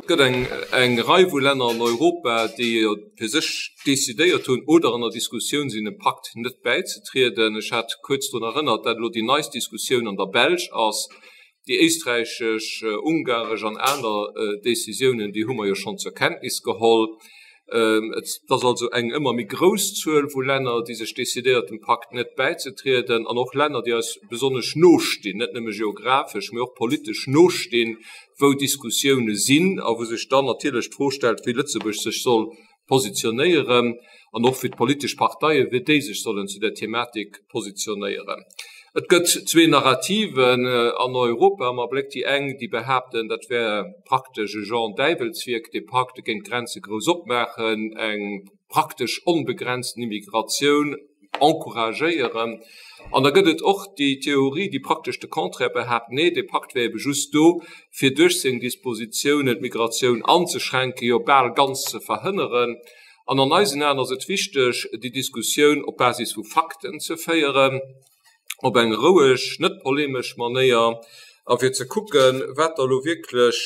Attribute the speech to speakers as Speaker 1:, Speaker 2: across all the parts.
Speaker 1: Et gëtt eng eng Rei vu Länner an Europa, déi fir sech decidéiert hunn oder an der Diskussioun sinn, dem Pakt net bäizetrieden. Ech hat kuerz drun erënnert, dat elo déi neist Diskussioun an der Belsch ass. Déi éisträichesch, ungaresch an aner Décisiounen, déi hu mer jo schonn zur Kenntnis geholl. Et ass also eng ëmmer méi grouss Zuel vu Länner, déi sech decidéiert, dem Pakt net bäizetrieden, an och Länner, déi eis besonnesch nostinn, net nëmme geographesch, mee och politesch nostinn, wou Diskussioune sinn a wou sech dann natierlech d'Fro stellt, wéi Lëtzebuerg sech soll positionéieren an och wéi d'politesch Parteien, wéi déi sech sollen zu där Thematik positionéieren. Et gëtt zwee Narrativen an Europa am Abléck. Déi eng, déi behaapten, dat wär praktesch e Genre Däiwelswierk, dee Pakt, e géing d'Grenze grouss opmaachen, eng praktesch onbegrenzten Immigratioun encouragéieren. An da gëtt et och déi Theorie, déi praktesch de Contraire behaapt, nee, dee Pakt wär ebe just do, fir duerch seng Dispositiounen d'Migratioun anzeschränken, jo bal ganz ze verhënneren. An an eisen Aen ass et wichteg, déi Diskussioun op Basis vu Fakten ze féieren, op eng roueg, net polemesch Manéier, a fir ze kucken, wat da elo wierklech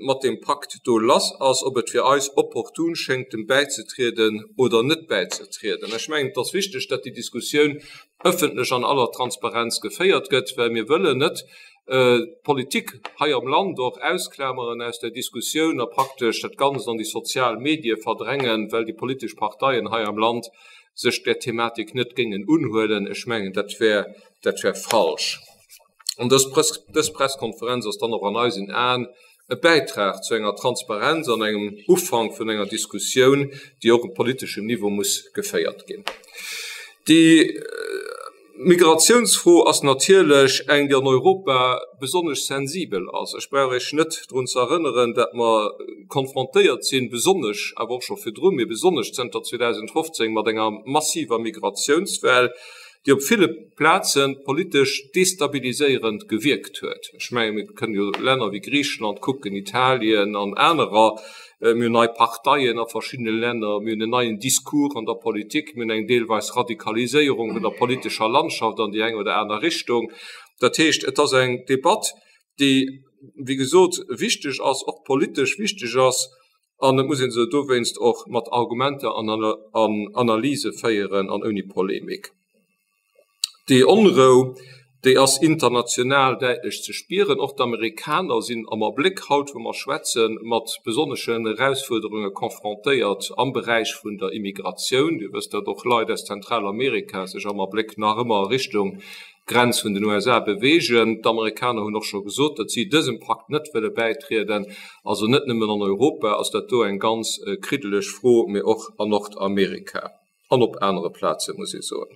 Speaker 1: mat deem Pakt do lass ass, ob et fir eis opportun schéngt, em bäizetrieden oder net bäizetrieden. Ech mengen, et ass wichteg, datt déi Diskussioun ëffentlech an aller Transparenz geféiert gëtt, well mir wëllen net d'Politik hei am Land och ausklameren aus der Diskussioun a praktesch dat Ganzt an déi sozial Medie verdrängen, well déi politesch Parteien hei am Land sech där Thematik net géingen unhuelen. Ech mengen, dat wär, dat wär falsch. An dës dës Presskonferenz ass dann och an eisen Aen e Bäitrag zu enger Transparenz an engem Ufank vun enger Diskussioun, déi och op politeschem Niveau muss geféiert ginn. Déi Migratiounsfro ass natierlech eng, déi an Europa besonnesch sensibel ass. Ech brauch Iech net drun ze erënneren, datt mer konfrontéiert sinn, besonnesch awer och scho virdrun, mee besonnesch zënter 2015, mat enger massiver Migratiounswell, déi op ville Plaze politesch destabiliséierend gewierkt huet. Ech menge mir kënnen jo Länner wéi Griicheland kucken, Italien an anerer. Mir hunn nei Parteien a verschiddene Länner, mir hunn en neien Discours an der Politik, mir hunn eng deelweis Radikaliséierung vun der politescher Landschaft an déi eng oder aner Richtung. Dat heescht, et ass eng Debatt, déi, wéi gesot, wichteg ass, och politesch wichteg ass, An et muss ee se dowéinst och mat Argumenter an Analyse féieren an ouni Polemik. Déi Onrou, déi ass international däitlech ze spieren. Och d'Amerikaner sinn am Abléck, haut wou mer schwätzen, mat besonneschen Erausfuerderunge confrontéiert am Beräich vun der Immigratioun. Dir wësst, datt och Leit aus Zentralamerika sech am Abléck nach ëmmer a Richtung Grenz vun den USA beweegen. D'Amerikaner hunn och scho gesot, datt si dësem Pakt net wëlle bäitrieden. Also net nëmmen an Europa ass dat do eng ganz kriddeleg Fro, mee och an Nordamerika an op anere Plaze muss ee soen.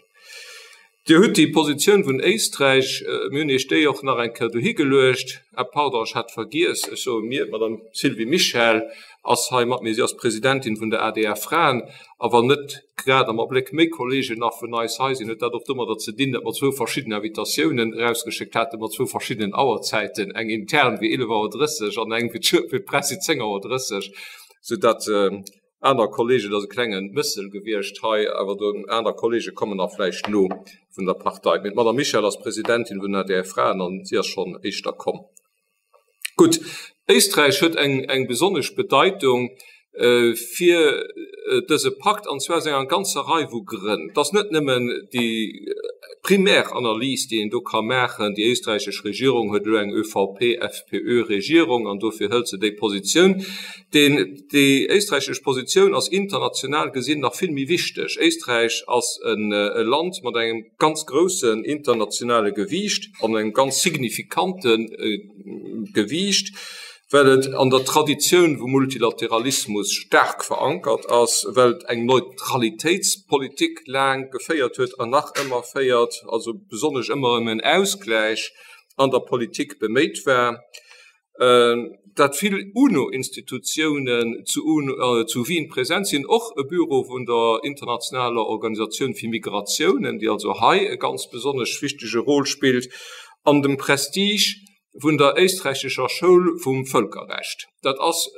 Speaker 1: Dir hutt déi Positioun vun Éisträich, mir hunn Iech déi och nach eng Kéier dohi geluecht. Ah pardon, ech hat vergiess, ech soe mir, d'Madame Sylvie Mischel ass hei mat mir, si ass d'Presidentin vun der adr Fraen. A wann net grad am Abléck méi Kolleegen nach vun eis hei sinn, huet dat och domadder ze dinn, datt mer zwou verschidden Invitatiounen erausgeschéckt haten, mat zwou verschiddenen Auerzäiten, eng intern fir 11 Auer 30 an eng fir d'Press fir 10 Auer 30, soudatt aner Kolleegen, et ass e klenge Mëssel gewiescht hei, awer do aner Kolleege kommen nach vläicht no vun der Partei. Mee d'Madame Michel ass Presidentin vun der adr Fraen an si ass schonn éischter komm. Gutt, Éisträich huet eng eng besonnesch Bedeitung fir dëse Pakt, an zwar aus enger ganzer Rei vu Grënn. Et ass net nëmmen déi primär Analys, déi een do ka maachen, déi éisträichesch Regierung huet elo eng ÖVP-FPÖ-Regierung an dofir hëlt se déi Positioun. Deen, déi éisträichesch Positioun ass international gesinn nach vill méi wichteg. Éisträich ass e Land mat engem ganz groussen internationale Gewiicht an engem ganz signifikante Gewiicht, well et an der Traditioun vum Multilateralismus staark verankert ass, well et eng Neutralitéitspolitik laang geféiert huet an nach ëmmer féiert, also besonnesch ëmmer ëm en Ausgläich an der Politik beméit war. Dat vill UNO-Institutiounen zu Wien present sinn, och e Büro vun der internationaler Organisatioun fir Migratiounen, déi also hei e ganz besonnesch wichtege Rôle spillt, an dem Prestige vun der éisträichescher Schoul vum Vëlkerrecht. Dat ass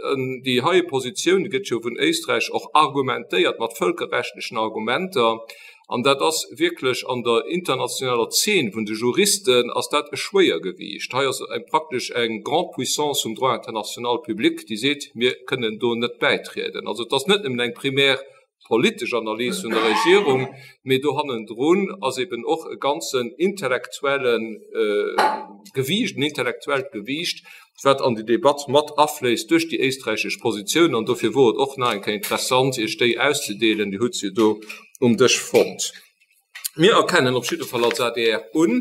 Speaker 1: déi heie Positioun, déi gëtt jo vun Éisträich och argumentéiert mat vëlkerrechtlechen Argumenter. An dat ass wierklech an der internationaler Zeen vun de Juristen ass dat e Schwéiergewiicht. Hei ass eng praktesch eng Grande puissance vum Droit international public, déi seet, mir kënnen do net bäitrieden. Also et ass net nëmmen eng primär politesch Analys vun der Regierung, mee do hannendrun ass eben och e ganzen intellektuelle Gewiicht, en intellektuellt Gewiicht, wat an déi Debatt mat afléisst duerch déi éisträichesch Positioun. An dofir wor et och nach eng Kéier interessant, Iech déi auszedeelen. Dir hutt se jo do um Dësch fonnt. Mir erkennen op jidde Fall als adr un,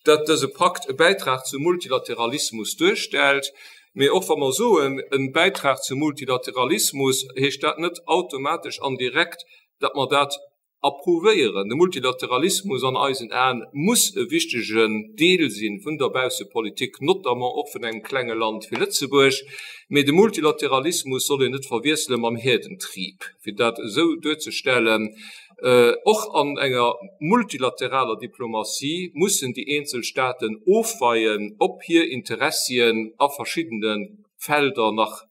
Speaker 1: datt dëse Pakt e Bäitrag zum Multilateralismus duerstellt. Mee och wa mer soen, e Bäitrag zum Multilateralismus, heescht dat net automatesch an direkt, datt mer dat approuvéieren. De Multilateralismus an eisen Aen muss e wichtegen Deel si vun der Baussepolitik, notamment och vun engem klenge Land wéi Lëtzebuerg. Mee de Multilateralismus soll een net verwiessele mam Herdentrieb, fir dat esou duerzestellen. Och an enger multilateraler Diplomatie mussen déi eenzel Staaten ofweien, ob hir Interessien a verschiddene Felder nach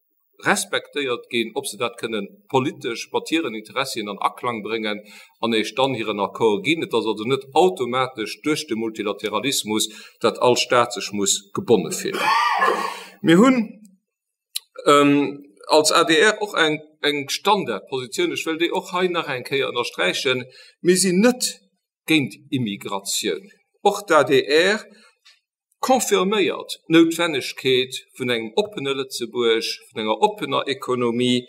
Speaker 1: respektéiert ginn, ob se dat kënne politesch mat hiren Interessien an Aklang bréngen an eréischt dann hiren Accord ginn. Et ass also net automatesch duerch de Multilateralismus, datt all Staat sech muss gebonne fillen. Mir hunn als adr och eng eng Standardpositioun, ech wëll déi och hei nach eng Kéier ënnersträichen, Mir sinn net géint Immigratioun. Och d'ADR confirméiert d'Noutwennegkeet vun engem oppene Lëtzebuerg, vun enger oppener Ekonomie,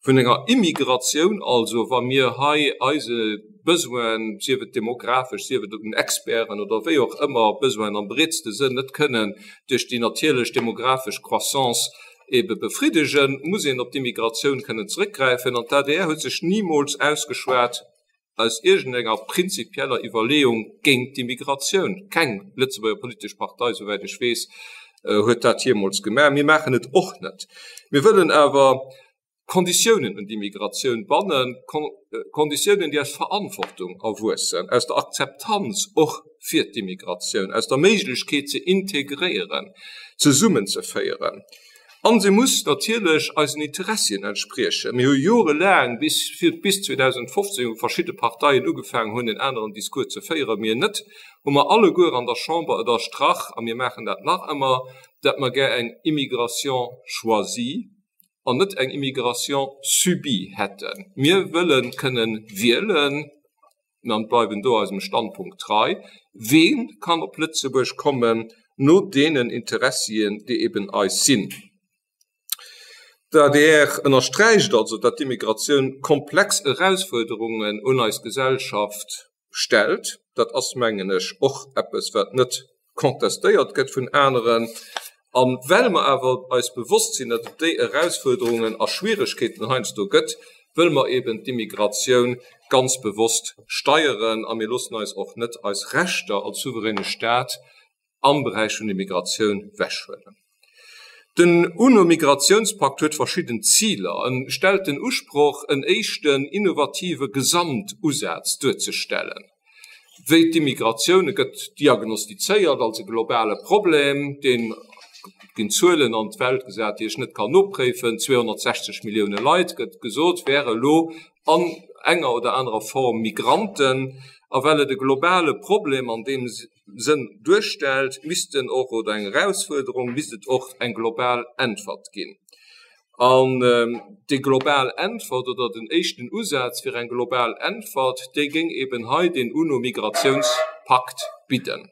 Speaker 1: vun enger Immigratioun, also wa mir hei eise Besoinen, sief et demografesch, sief et un Experten oder wéi och ëmmer, Besoinen am breetste Sënn net kënnen duerch déi natierlech demografesch Croissance ebe befriddegen, muss een op d'Immigratioun kënnen zeréckgräifen. An d'ADR huet sech nimools ausgeschwat aus iergendenger prinzipieller Iwwerleeung géint d'Immigratioun. Keng Lëtzebuerger politesch Partei, souwäit ech weess, huet dat jeemools gemaach. Mir maachen et och net. Mir wëllen awer Konditiounen un d'Immigratioun bannen, Konditiounen, déi aus Verantwortung erwuessen, aus der Akzeptanz och fir d'Immigratioun, aus der Méiglechkeet ze integréieren, zesummenzeféieren. A se muss natierlech eisen Interessien entspriechen. Mir hu jorelaang, bis bis 2015, wou verschidde Parteien ugefaangen hunn, en aneren Discours ze féieren, mir net, hu mer alleguer an der Chamber ënnerstrach, a mir maachen dat nach ëmmer, datt mer gär eng Immigration choisie an net eng Immigration subie hätten. Mir wëlle kënnen wielen, an bleiwen do eisem Standpunkt trei, wee kann op Lëtzebuerg kommen, no deenen Interessien, déi eben eis sinn. D'adr ënnersträicht also, datt d'Immigratioun komplex Erausfuerderungen un eis Gesellschaft stellt. Dat ass, mengen ech, och eppes, wat net contestéiert gëtt vun aneren. A well mer awer eis bewosst sinn, datt et déi Erausfuerderungen a Schwieregkeeten heiansdo gëtt, wëlle mer eben d'Immigratioun ganz bewosst steieren a mir loossen eis och net eis Rechter als souveräne Stat am Beräich vun der Immigratioun wechhuelen. Den UNO-Migratiounspakt huet verschidden Ziler. En stellt den Usproch, en éischten innovative Gesamtusaz duerzestellen, wéi d'Immigratioun. E gëtt diagnostizéiert als e globale Problem, deen, et ginn Zuelen an d'Welt gesat, déi ech net kann nopréifen, 260 Millioune Leit, gëtt gesot, wäre elo an enger oder anerer Form Migranten. A well et e globale Problem an deem Sënn duerstellt, misst en och, oder eng Erausfuerderung, misst et och eng global Äntwert ginn. An déi global Äntwert oder den éischten Usaz fir eng global Äntwert, déi géing eben hei deen UNO-Migrationspakt bidden.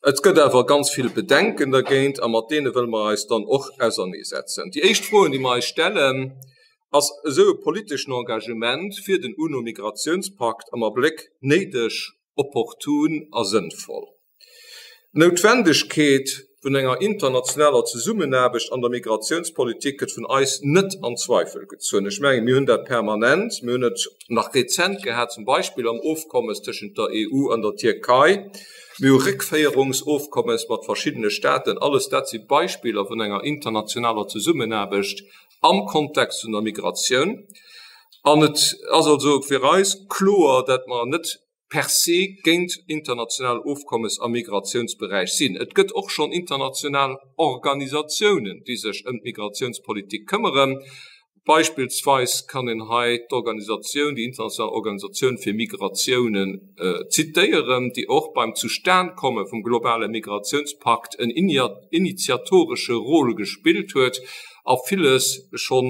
Speaker 1: Et gëtt awer ganz vill Bedenken dergéint a mat deene wëlle mer eis dann och auserneesetzen. Déi éischt Froen, déi mer eis stellen, Ass esou e politeschen Engagement fir den UNO-Migrationspakt am Abléck néideg opportun a sënnvoll. D'Noutwendegkeet vun enger internationaler Zesummenaarbecht an der Migratiounspolitik gëtt vun eis net an Zweifel gezunn. Ech mengen, mir hunn dat permanent, mir hunn et nach rezent gehat, zum Beispill am Ofkommes tëschent der EU an der Tierkei, mir hu Réckféierungsofkommes mat verschiddene Staaten. Alles dat si Beispiller vun enger internationaler Zesummenaarbecht am Kontext vun der Migratioun. An et ass also fir eis kloer, datt mer net per se géint international Ofkommes am Migratiounsberäich sinn. Et gëtt och schonn international Organisatiounen, déi sech ëm d'Migratiounspolitik këmmeren. Beispillsweis kann een hei d'Organisatioun, déi international Organisatioun fir Migratiounen zitéieren, déi och beim Zustankomme vum globale Migrationspakt en initiatoresche Rôle gespillt huet a villes scho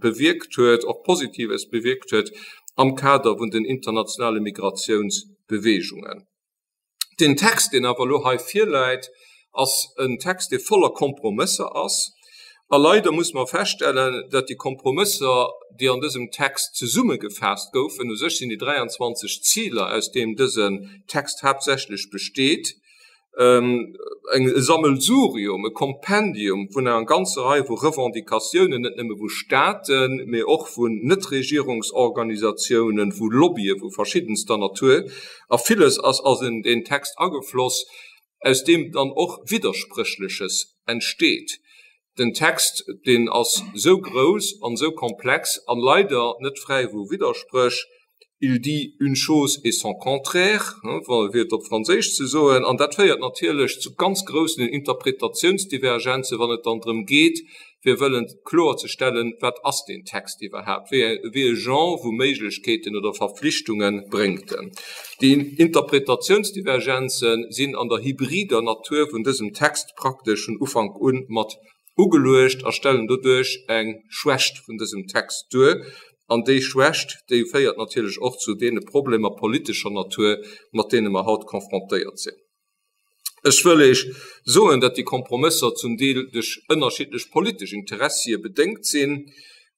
Speaker 1: bewierkt huet, och Positives bewierkt huet am Kader vun den internationale Migrationsbewegungen. Deen Text, deen awer elo hei virläit, ass en Text, dee voller Kompromësser ass. A leider muss mer feststellen, datt déi Kompromësser, déi an dësem Text zesummegefaasst goufen, u sech sinn déi 23 Ziler, aus deem dësen Text haaptsächlech besteet, eng e Sammelsurium, e Kompendium vun enger ganzer Rei vu Revendicatiounen, net nëmme vu Staaten, mee och vun Netregierungsorganisatiounen, vu Lobbye vu verschiddenster Natur, A villes ass an deen Text agefloss, aus deem dann och Widderspréchleches entsteet. Den Text, deen ass esou grouss an esou komplex an leider net fräi vu Widderspréch, il dit une chose et son contraire, fir et op Franséisch ze soen. An dat féiert natierlech zu ganz groussen Interpretatiounsdivergenzen, wann et dann drëm geet, fir wëllen kloerzestellen, wat ass deen Text iwwerhaapt, wéi e Genre vu Méiglechkeeten oder Verpflichtunge bréngt en. Déi Interpretatiounsdivergenze sinn an der hybrider Natur vun dësem Text praktesch vun Ufank u mat ugeluecht a stellen doduerch eng Schwächt vun dësem Text duer. An déi Schwächt, déi féiert natierlech och zu deene Problemer politescher Natur, mat deene mer haut confrontéiert sinn. Ech wëll Iech soen, datt déi Kompromësser zum Deel duerch ënnerschiddlech politesch Interessie bedéngt sinn.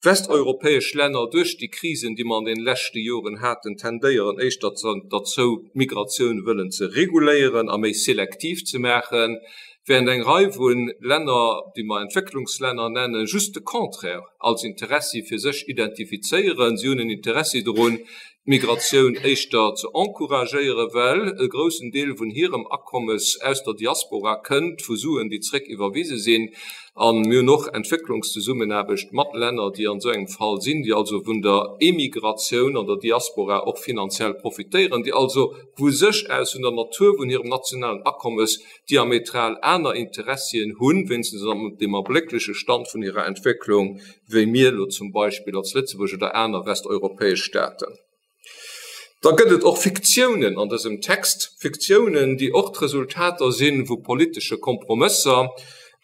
Speaker 1: Westeuropäesch Länner, duerch déi Krisen, déi mer an deene leschte Joren haten, tendéieren éischter derzou, d'Migratioun wëllen ze reguléieren a méi selektiv ze maachen, während eng Rei vu Länner, déi mer Entwécklungslänner nennen, just de Contraire als Interessi fir sech identifizéieren. Si hunn en Interessi dorun, d'Migratioun éischter ze encouragéieren, well e groussen Deel vun hirem Akommes aus der Diaspora kënnt, vu Suen, déi zréck iwwerwise sinn. A mir hunn och Entwécklungszesummenaarbecht mat Länner, déi an esou engem Fall sinn, déi also vun der Emigratioun an der Diaspora och finanziell profitéieren, déi also vu sech aus, vun der Natur vun hirem nationalen Akommes, diametral aner Interessien hunn, wéinstens an deem erbléckleche Stand vun hirer Entwécklung, wéi mir elo zum Beispill als Lëtzebuerg oder aner westeuropäesch Staaten. Da gëtt et och Fiktiounen an dësem Text, Fiktiounen, déi och d'Resultater si vu politesche Kompromësser.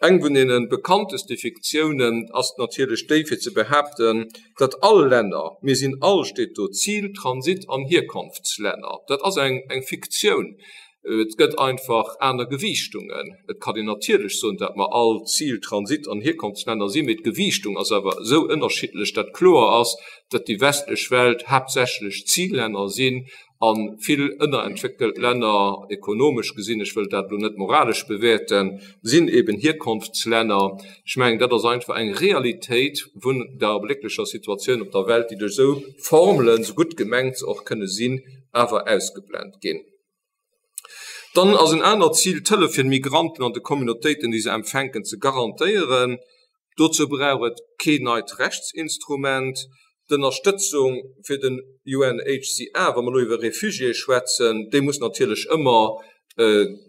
Speaker 1: Eng vun deene bekannteste Fiktiounen ass natierlech déi, fir ze behaapten, datt all Länner, mir sinn all, steet do, Zil-, Transit an Hierkonftslänner. Dat ass eng Fiktioun. Et gëtt einfach aner Gewiichtungen. Et kann een natierlech soen, datt mer all Zil-, Transit an Hierkonftslänner sinn, mee d'Gewiichtung ass awer esou ënnerschiddlech, datt kloer ass, datt déi westlech Welt haaptsächlech Zillänner sinn a vill ënnerentwéckelt Länner, ekonomesch gesinn, ech wëll dat elo net moralesch bewäerten, sinn eben Hierkonftslänner. Ech mengen, dat ass einfach eng Realitéit vun der erblécklecher Situatioun op der Welt, déi duerch esou Formelen, esou gutt gemengt se och kënne sinn, awer ausgeblent ginn. Dann ass en anert Zil, d'Hëllef fir d'Migranten an de Communautéiten, déi se empfänken, ze garantéieren. Dozou brauch et keen neit Rechtsinstrument. D'Ënnerstëtzung fir den UNHCR, wa mer elo iwwer Réfugiéë schwätzen, déi muss natierlech ëmmer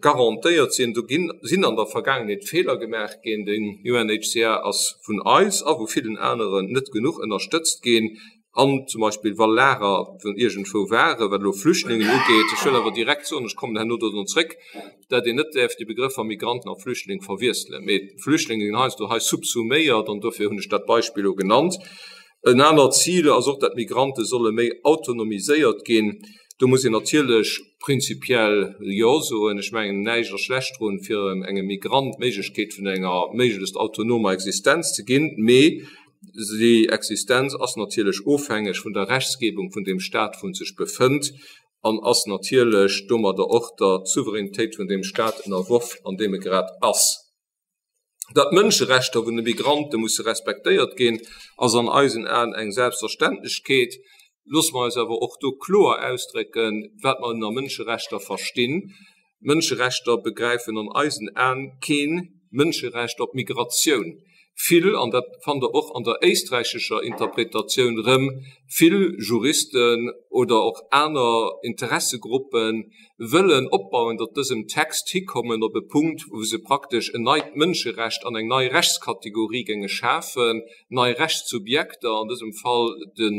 Speaker 1: garantéiert sinn. Do ginn, sinn an der Vergaangenheet Feeler gemaach ginn. Den UNHCR ass vun eis a vu villen aneren net genuch ënnerstëtzt ginn. an zum Beispill wa Lager vun iergendwou waren, wat elo Flüchtlingen ugeet. Ech wëll awer direkt soen, ech kommen herno dono zréck, dat een net däerf déi Begrëffer Migranten a Flüchtling verwiesselen. Mee d'Flüchtlinge ginn heiansdo hei subsuméiert an dofir hunn ech dat Beispill elo genannt. En anert Zil ass och, dat d'Migrante solle méi autonomiséiert ginn. Do muss een natierlech prinzipiell Jo soen. Ech mengen, näischt ass schlecht drun, fir engem Migrant d'Méiglechkeet vun enger méiglechst autonomer Existenz ze ginn. Mee Déi Existenz ass natierlech ofhängeg vun der Rechtsgebung vun deem Stat, wou en sech befënnt, an ass natierlech domadder och der Souveränitéit vun deem Stat ënnerworf, an deem e grad ass. Datt d'Mënscherechter vun de Migrante musse respektéiert ginn, ass an eisen Aen eng Selbstverständlechkeet. Loosse mer eis awer och do kloer ausdrécken, wat mer ënner Mënscherechter verstinn. Mënscherechter begräifen an eisen Aen keen Mënscherecht op Migratioun. Vill, an dat fannt Der och an der éisträichescher Interpretatioun erëm, vill Juristen oder och aner Interessegruppe wëllen opbauend op dësem Text hikommen op e Punkt, wou se praktesch en neit Mënscherecht an eng nei Rechtskategorie géinge schafen, nei Rechtssubjekter, an dësem Fall de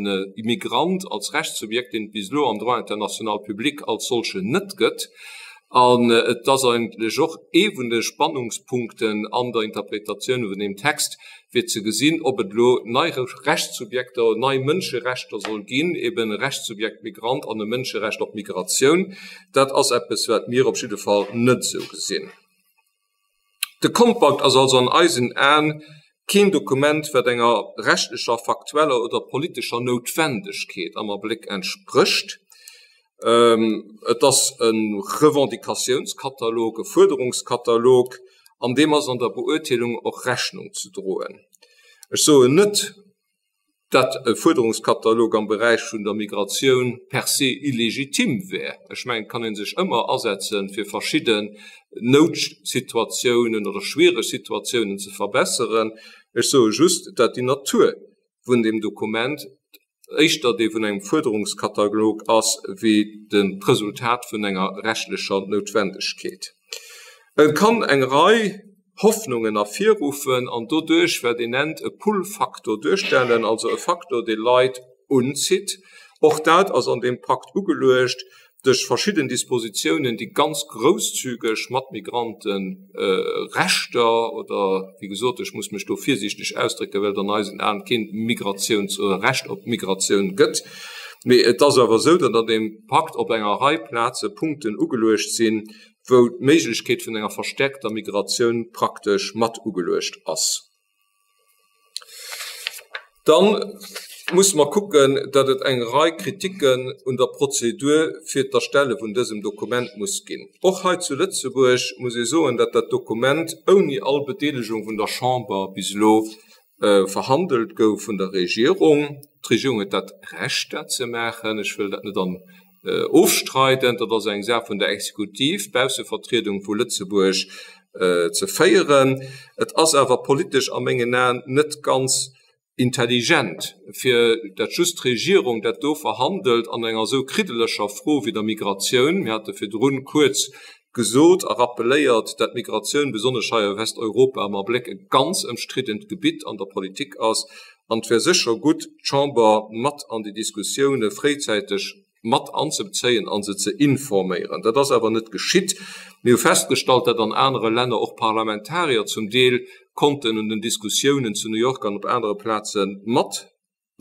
Speaker 1: Migrant als Rechtssubjekt, deen et bis elo am Droit international public als solchen net gëtt. An et ass eigentlech och ee vun de Spannungspunkten an der Interpretatioun vun deem Text, fir ze gesinn, ob et elo nei Rechtssubjekter oder nei Mënscherechter soll ginn, eben e Rechtssubjekt Migrant an e Mënscherecht op Migratioun. Dat ass eppes, wat mir op jidde Fall net esou gesinn. De Kompakt ass also an eisen Aen keen Dokument, wat enger rechtlecher, faktueller oder politescher Noutwendegkeet am Abléck entsprécht. Et ass e Revendicatiounskatalog, e Fuerderungskatalog, an deem ass an der Beurteelung och Rechnung ze droen. Ech soen net, dat e Fuerderungskatalog am Beräich vun der Migratioun per se illegitim wär. Ech mengen, et kann ee sech ëmmer asetzen, fir verschidden Noutsituatiounen oder schwiereg Situatiounen ze verbesseren. Ech soe just, dat déi Natur vun deem Dokument éischter dee vun engem Fuerderungskatalog ass wéi d'Resultat vun enger rechtlecher Noutwendegkeet. E kann eng Rei Hoffnungen ervirruffen an doduerch wat een nennt e Pull-Faktor duerstellen, also e Faktor, dee Leit unzitt. Och dat ass an deem Pakt ugeluecht duerch verschidden Dispositiounen, déi ganz grousszügeg mat Migranterechter oder, wéi gesot, ech muss mech do virsiichteg ausdrécken, well et an eisen Aen keen Migratiouns oder Recht op Migratioun gëtt, mee et ass awer esou, datt an deem Pakt op enger Rei Plaze Punkten ugeluecht sinn, wou d'Méiglechkeet vun enger verstärkter Migratioun praktesch mat ugeluecht ass. Dann musse mer kucken, datt et eng Rei Kriticken un der Prozedur fir d'Erstelle vun dësem Dokument muss ginn. Och hei zu Lëtzebuerg muss ee soen, datt dat Dokument ouni all Bedeelegung vun der Chamber bis elo verhandelt gouf vun der Regierung. D'Regierung huet dat Recht, dat ze maachen. Ech wëll dat net an ofstreiden. Dat ass eng Saach vun der Exekutiv, d'Baussevertriedung vu Lëtzebuerg ze féieren. Et ass awer politesch a mengen Aen net ganz intelligent, fir dat just d'Regierung dat do verhandelt an enger esou kriddeleger Fro wéi der Migratioun. Mir hate virdrun kuerz gesot a rappeléiert, dat d'Migratioun besonnesch hei a Westeuropa am Abléck e ganz ëmstriddent Gebitt an der Politik ass an et wär sécher gutt, d'Chamber mat an déi Diskussioune fréizäiteg mat anzebezéien a se ze informéieren. Dat ass awer net geschitt. Mir hu festgestallt, dat an anere Länner och Parlamentarier zum Deel konnten un den Diskussiounen zu New York an op anere Plaze mat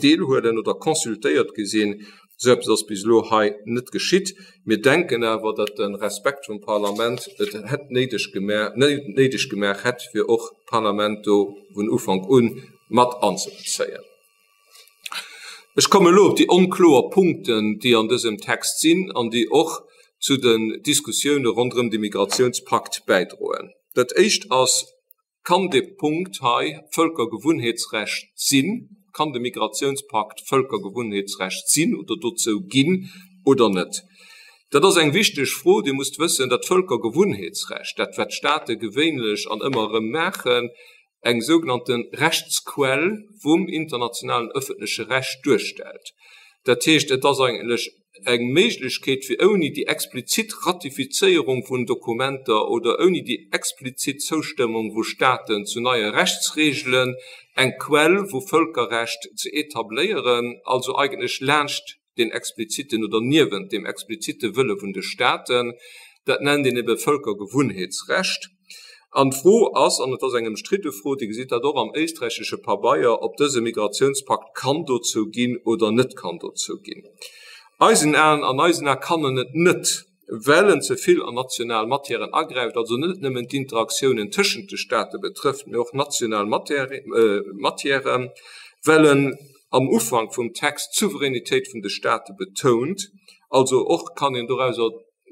Speaker 1: deelhuelen oder consultéiert gi sinn. Esou eppes ass bis elo hei net geschitt. Mir denken awer, datt de Respekt vum Parlament et hätt néideg gemaach, néideg gemaach hätt, fir och d'Parlament do vun Ufank u mat anzebezéien. Ech kommen elo op déi onkloer Punkten, déi an dësem Text sinn an déi och zu den Diskussioune ronderëm de Migrationspakt bäidroen. Dat Éischt ass, Kann dee Punkt hei Völkergewunnheetsrecht sinn? Kann de Migrationspakt Völkergewunnheetsrecht sinn oder dozou ginn oder net? Dat ass eng wichteg Fro. Dir musst wëssen, dat Völkergewunnheetsrecht, dat wat d'State gewéinlech an ëmmer erëm maachen, eng sougenannte Rechtsquell vum internationalen öffentleche Recht duerstellt. Dat heescht, et ass eigentlech eng Méiglechkeet, fir ouni déi explizit Ratifizéierung vun Dokumenter oder ouni déi explizit Zoustëmmung vu Staaten zu neie Rechtsregelen eng Quell vu Vëlkerrecht ze etabléieren, also eigentlech laanscht deen expliziten oder niewent deem explizite Wëlle vun de Staaten. Dat nennt een ebe Vëlkergewunnheetsrecht. An d'Fro ass, an et ass eng ëmstridde Fro, Dir gesitt dat och am éisträichesche Pabeier, ob dëse Migrationspakt kann dozou ginn oder net kann dozou ginn. Eisen Aen, an eisen Ae kann en et net, well en ze vill an national Matièren agräift, also net nëmmen d'Interaktiounen tëschent de State betrëfft, mee och national Matièren, well en am Ufank vum Text d'Souveränitéit vun de State betount, also och kann een dorauser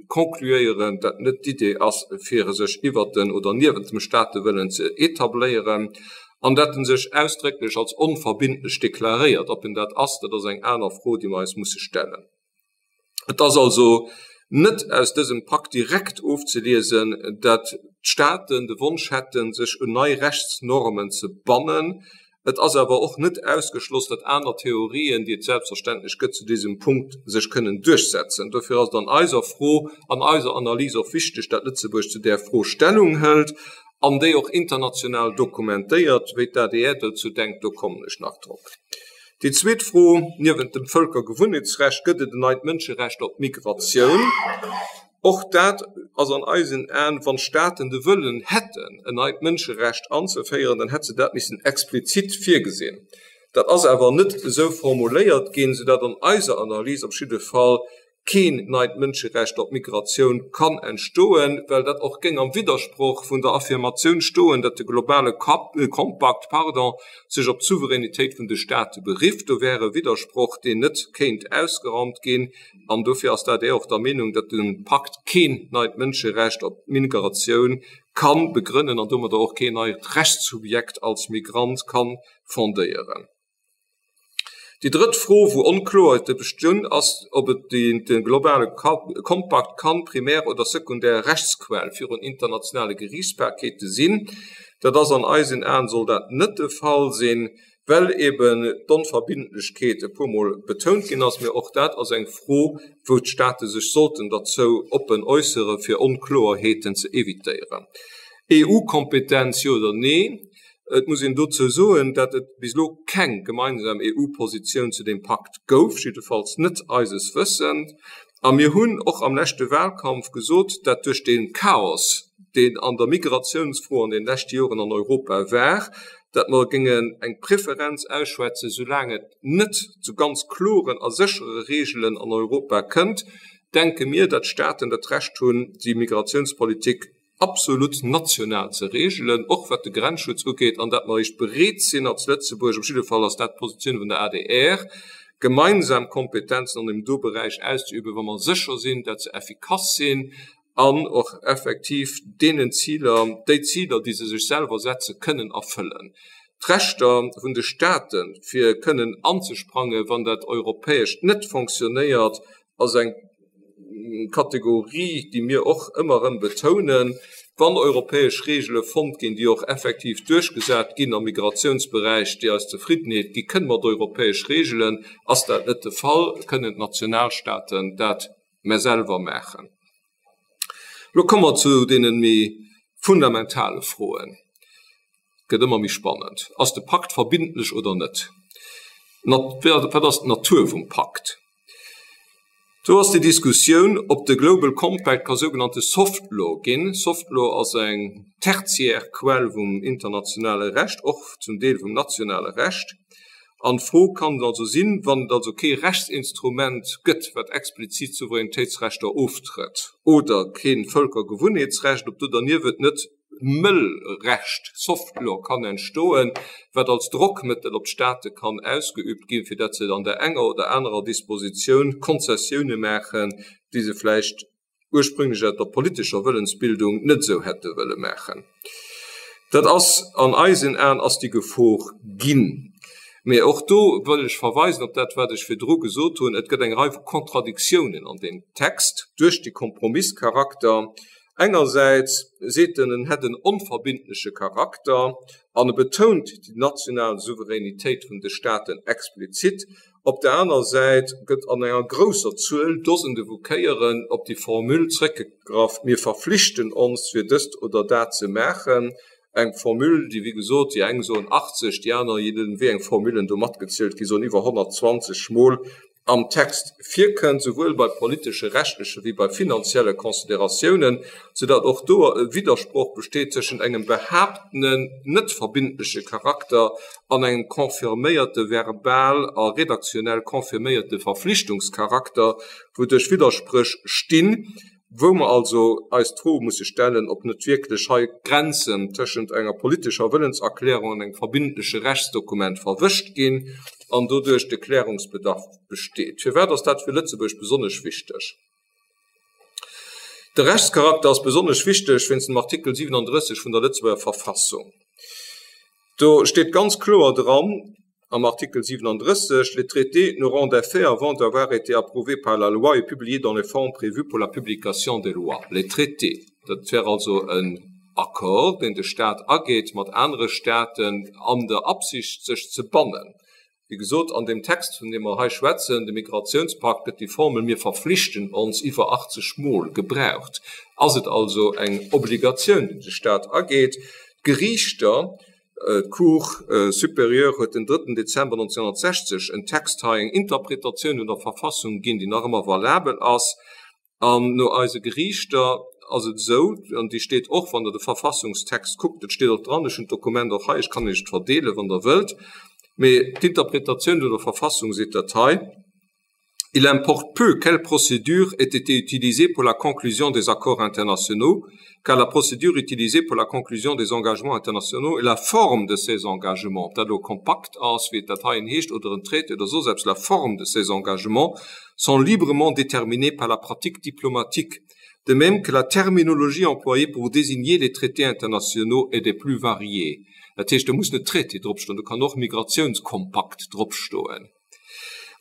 Speaker 1: concluéieren, dat net d'Idee ass, fir e sech iwwert den oder niewent dem Staatewëllen ze etabléieren, an dat en sech ausdrécklech als onverbindlech deklaréiert. Ob en dat ass, dat ass eng aner Fro, déi mer eis musse stellen. Et ass also net aus dësem Pakt direkt ofzeliesen, dat. d'Staaten de Wonsch hätten, sech un nei Rechtsnormen ze bannen. Et ass awer och net ausgeschloss, datt aner Theorien, déi et selbstverständlech gëtt, zu désem Punkt sech kënnen duerchsetzen. Dofir ass et an eiser Fro, an eiser Analys och wichteg, datt Lëtzebuerg zu där Fro Stellung hëlt an déi och international dokumentéiert. Wéi d'ADR dozou denkt, do kommen ech nach drop. Déi zweet Fro, Niewent dem Vëlkergewunnheetsrecht gëtt et en neit Mënscherecht op Migratioun. Och dat ass an eisen Aen, wann d'Staaten de Wëllen hätten, en neit Mënscherecht anzeféieren, dann hätt se dat missen explizit virgesinn. Dat ass awer net esou formuléiert ginn, soudatt an eiser Analys op jidde Fall keen neit Mënscherecht op Migratioun kann entstoen, well dat och géing am Widdersproch vun der Affirmatioun stoen, datt de globale Compact, pardon, sech op d'Souveränitéit vun de Staate berifft. Do wär e Widdersproch, deen net kéint ausgeraumt ginn. An dofir ass d'ADR och der Meenung, datt de Pakt keen neit Mënscherecht op Migratioun ka begrënnen an domadder och keen neit Rechtssubjekt als Migrant ka fondéieren. Déi drëtt Fro, wou Onkloerheete bestinn, ass, ob et de globale Compact kann primär oder sekundär Rechtsquell virun internationale Geriichtsbarkeete sinn. Dat ass an eisen Aen, soll dat net de Fall sinn. well eben d'Onverbindlechkeet e puermol betount ginn ass, mee och dat ass eng Fro, wou d'State sech sollten derzou oppen äussere fir Onkloerheeten ze évitéieren. EU-Kompetenz, jo oder nee? Et muss een dozou soen, dat et bis elo keng gemeinsam EU-Positioun zu deem Pakt gouf, jiddefalls net eises Wëssend. A mir hunn och am leschte Wahlkampf gesot, dat duerch dee Chaos, deen an der Migratiounsfro an den leschte Joren an Europa war, dat mer géingen eng Preferenz ausschwätzen, soulaang et net zu ganz kloren a séchere Regeln an Europa kënnt, denke mir, dat d'Staaten dat Recht hunn, déi Migratiounspolitik absolut national ze regelen, och wat de Grenzschutz ugeet, an dat mer eréischt bereet sinn als Lëtzebuerg, op jidde Fall ass dat d'Positioun vun der adr, gemeinsam Kompetenzen an deem do Beräich auszeüben, wa mer sécher sinn, dat se effikass sinn an och effektiv deenen Ziler, déi Ziler, déi se sech selwer setzen, kënnen erfëllen. D'Rechter vun de Staaten, fir kënnen anzesprangen, wann dat Europäescht net fonctionnéiert, ass eng Kategorie, déi mir och ëmmer erëm betounen, wann europäesch Regele fonnt ginn, déi och effektiv duerchgesat ginn am Migrationsberäich, déi eis Zefriddenheet gi kënne mat europäesch Regelen. Ass dat net de Fall, kënnen d'Nationalstaaten dat mä selwer maachen. Elo komme mer zu deene méi fundamentale Froen. Et gëtt ëmmer méi spannend. Ass de Pakt verbindlech oder net? Wat ass d'Natur vum Pakt? Do ass déi Diskussioun, ob de Global Compact ka sougenannte Soft Law ginn. Soft Law ass eng tertiär Quell vum internationale Recht, och zum Deel vum nationale Recht. An d'Fro kann also sinn, wann et also kee Rechtsinstrument gëtt, wat explizit Souveränitéitsrechter oftrëtt, oder kee Vëlkergewunnheetsrecht, ob do derniewent net mëll Recht, soft law, kann entstoen, wat als Drockmëttel op d'State kann ausgeübt ginn, fir datt se an der enger oder anerer Dispositioun Konzessioune maachen, déi se vläicht ursprünglech aus der politescher Wëllensbildung net esou hätte wëlle maachen. Dat ass an eisen Aen ass déi Gefor ginn. Mee och do wëll ech verweisen op dat, wat ech virdru gesot hunn, Et gëtt eng Rei vu Kontradiktiounen an deem Text duerch de Kompromisscharakter. Engersäits seet en, en hätt en onverbindleche Charakter an e betount déi national Souveränitéit vun de Staaten explizit. Op der aner Säit gëtt an enger grousser Zuel, Dosende vu Kéieren, op déi Formule zrëckgegraff, mir verflichten ons, fir dëst oder dat ze maachen. Eng Formule, déi, wéi gesot, déi eng soen 80, déi aner, je nodeem wéi eng Formulen do matgezielt ginn, soen iwwer 120 Mol am Text virkënnt, souwuel bei politesche, rechtleche wéi bei finanzielle Consideratiounen, soudatt och do e Widdersproch besteet tëschent engem behaaptenen, net verbindleche Charakter an engem confirméierte verbal a redaktionell confirméierte Verflichtungscharakter, wouduerch Widderspréch stinn. Wou mer also eis d'Fro musse stellen, ob net wierklech hei d'Grenzen tëschent enger politescher Wëllenserklärung an engem verbindleche Rechtsdokument verwëscht ginn an doduerch de Klärungsbedarf besteet. Firwat ass dat fir Lëtzebuerg besonnesch wichteg? De Rechtscharakter ass besonnesch wichteg wéinst dem Artikel 37 vun der Lëtzebuerger Verfassung. Do steet ganz kloer dran, am Artikel 37, Les traités n'auront d'effet avant d'avoir été approuvés par la loi et publiés dans les formes prévues pour la publication des lois. Les traités, dat wär also e. Accord, deen de Stat ageet mat anere Staten an der Absicht, sech ze bannen. Wéi gesot, an deem Text, vun deem mer hei schwätzen, de Migrationspakt, gëtt déi Formel mir verpflichten ons iwwer 80 Mol gebraucht. Ass et also eng Obligatioun, déi de Stat ageet? D'Geriichter, d'Cour supérieure huet den drëtten Dezember 1960 en Text hei, eng Interpretatioun vun der Verfassung ginn, déi nach ëmmer valabel ass. An no eise Geriichter ass et esou, an déi steet och, wann Der de Verfassungstext kuckt, et steet och dran, ech hunn d'Dokument och hei, ech kann Iech et verdeelen, wann Der wëllt, mee d'Interpretatioun vun der Verfassung seet dat hei, Il importe peu quelle procédure ait été utilisée pour la conclusion des accords internationaux, car la procédure utilisée pour la conclusion des engagements internationaux est la forme de ces engagements, ob dat elo e Kompakt ass, wéi et dat heien heescht, oder en Traité oder soss eppes, la forme de ces engagements sont librement déterminées par la pratique diplomatique, de même que la terminologie employée pour désigner les traités internationaux est des plus variées. Dat heescht, do muss net Traité dropstoen, do kann och Migrationskompakt dropstoen.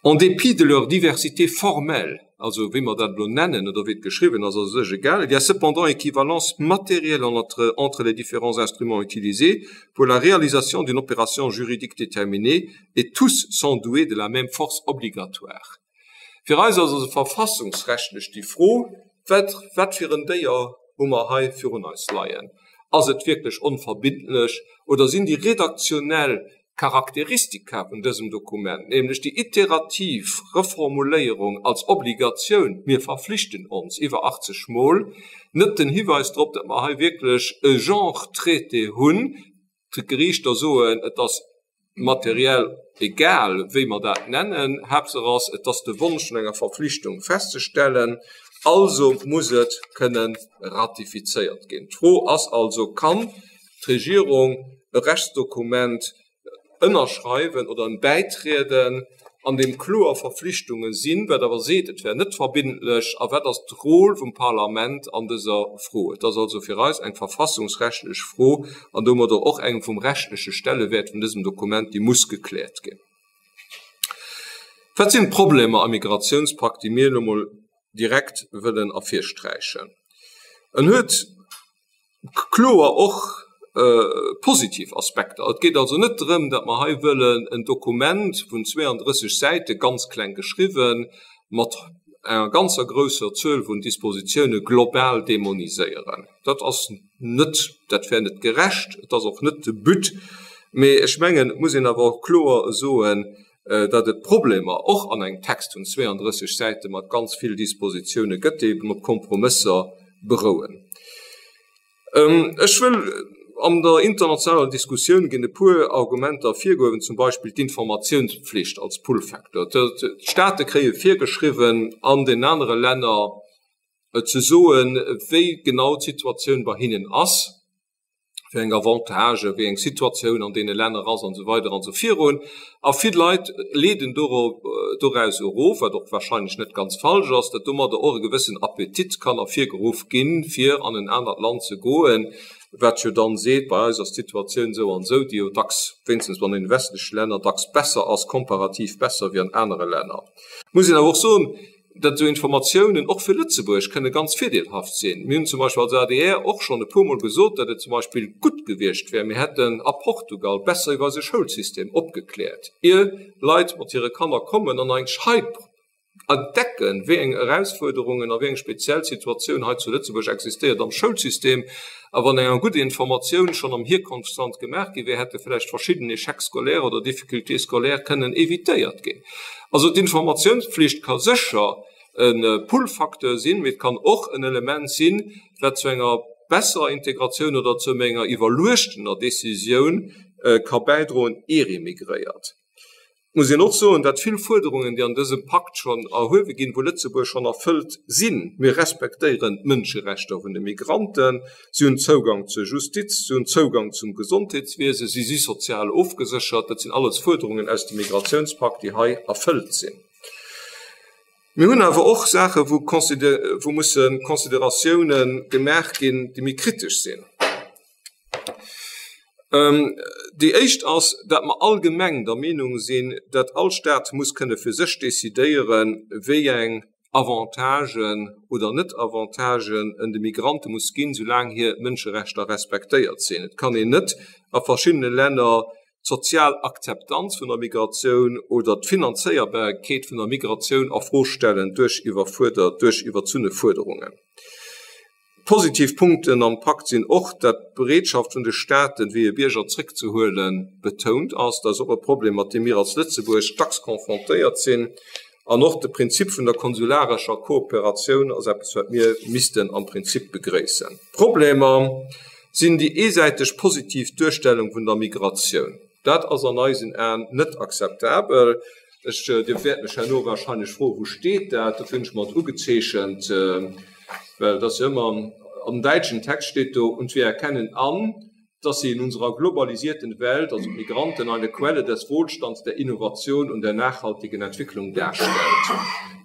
Speaker 1: En dépit de leur diversité formelle, also wéi mer dat elo nennen oder wéi et geschriwwen ass, ass u sech egal, il y a cependant équivalence matérielle entre entre les différents instruments utilisés pour la réalisation d'une opération juridique déterminée et tous sont doués de la même force obligatoire. Fir eis ass also verfassungsrechtlech déi Fro, Wat, wat fir en Déier hu mer hei virun eis leien? Ass et wierklech onverbindlech oder sinn déi redaktionell Charakteristika vun dësem Dokument, nämlech déi iterativ Reformuléierung als Obligatioun, mir verflichten ons iwwer 80 Mol, net den Hiweis drop, datt mer hei wierklech e Genre Traité hunn, d'Geriichter soen, et ass materiell egal, wéi mer dat nennen, Haaptsaach ass, et ass de Wonsch no enger Verflichtung festzestellen, also muss et kënnen ratifizéiert ginn. D'Fro ass also, Kann d'Regierung e Rechtsdokument ënnerschreiwen oder em bäitrieden, an deem kloer Verflichtunge sinn, wat awer seet, et wär net verbindlech, a wat ass d'Rôle vum Parlament an dëser Fro? Et ass also fir eis eng verfassungsrechtlech Fro an domadder och eng vum rechtleche Stellewäert vun dësem Dokument, déi muss gekläert ginn. Wat sinn d'Problemer am Migrationspakt, déi mir elo emol direkt wëllen ervirsträichen? En huet kloer och positiv Aspekter. Et geet also net drëm, datt mer hei wëllen en Dokument vun 32 Säite, ganz kleng geschriwwen, mat enger ganzer grousser Zuel vun Dispositioune global demoniséieren. Dat ass net, dat wär net gerecht, et ass och net de But. Mee ech mengen, et muss een awer och kloer soen, datt et Problemer och an engem Text vun 32 Säite mat ganz vill Dispositioune gëtt, déi eben op Kompromësser berouen. Ech wëll an der internationaler Diskussioun ginn e puer Argumenter ervirgehuewen, zum Beispill d'Informatiounspflicht als Pull-Factor. D'Staate kréie virgeschriwwen, an den anere Länner ze soen, wéi genau d'Situatioun bei hinnen ass. wéi eng Avantagen, wéi eng Situatioun an deene Länner ass an esou weider an esou virun. A vill Leit leeden doraus erof, wat och wahrscheinlech net ganz falsch ass, datt domadder och e gewëssen Appetit kann ervirgeruff ginn, fir an en anert Land ze goen, wat jo dann seet, bei eis ass d'Situatioun esou an esou, déi jo dacks, wéinstens an deene westleche Länner, dacks besser ass, komparativ besser wéi an anere Länner. Muss een awer och soen, datt esou Informatiounen och fir Lëtzebuerg kënne ganz virdeelhaft sinn. Mir hunn zum Beispill als adr och schonn e puermol gesot, datt et zum Beispill gutt gewiescht wär, mir hätten a Portugal besser iwwer eise Schoulsystem opgekläert, ier Leit mat hire Kanner kommen an eigentlech hei entdecken, wéi eng Erausfuerderungen a wéi eng speziell Situatioun hei zu Lëtzebuerg existéiert am Schoulsystem. A wann eng gutt Informatioun schonn am Hierkonftsland gemaach gi wär, hätte vläicht verschidden Échecs scolaires oder Difficultés scolaires kënnen évitéiert ginn. Also d'Informatiounspflicht ka sécher e Pull-Facteur sinn, mee et kann och en Element sinn, wat zu enger besserer Integratioun oder zu enger iwwerluechtener Décisioun ka bäidroen, ier ee migréiert. Et muss een och soen, datt vill Fuerderungen, déi an dësem Pakt schonn erhuewe ginn, vu Lëtzebuerg schonn erfëllt sinn. Mir respektéieren d'Mënscherechter vun de Migranten, si hunn Zougang zur Justiz, si hunn Zougang zum Gesondheetswiesen, si si sozial ofgeséchert. Dat sinn alles Fuerderungen aus dem Migrationspakt, déi hei erfëllt sinn. Mir hunn awer och Saachen, wou musse Consideratiounen gemaach ginn, déi méi kritesch sinn. Déi éischt ass, datt mer allgemeng der Meenung sinn, datt all Stat muss kënne fir sech decidéieren, wéi eng. Avantagen oder Net-Avantagen en de Migrante muss ginn, soulaang hir Mënscherechter respektéiert sinn. Et kann een net a verschiddene Länner d'sozial Akzeptanz vun der Migratioun oder d'Finanzéierbarkeet vun der Migratioun a Fro stellen duerch iwwerfuerdert, duerch iwwerzunne Fuerderungen. Positiv Punkten am Pakt sinn och, dat d'Bereetschaft vun de Staaten, fir hir Bierger zréckzehuelen, betount ass. Dat ass och e Problem, mat deem mir als Lëtzebuerg dacks confrontéiert sinn. An och de Prinzip vun der konsularescher Kooperatioun ass eppes, wat mir missten am Prinzip begréissen. Problemer sinn déi eesäiteg positiv Duerstellung vun der Migratioun. Dat ass an eisen Aen net akzeptabel. Ech, Dir wäert mech herno wahrscheinlech froen, Wou steet dat? Dofir hunn ech mer et ugezeechent, well et ass jo ëmmer, am däitschen Text steet do, Und wir erkennen an, dass sie in unserer globalisierten Welt, also d'Migranten, eine Quelle des Wohlstands, der Innovation und der nachhaltigen Entwicklung darstellt.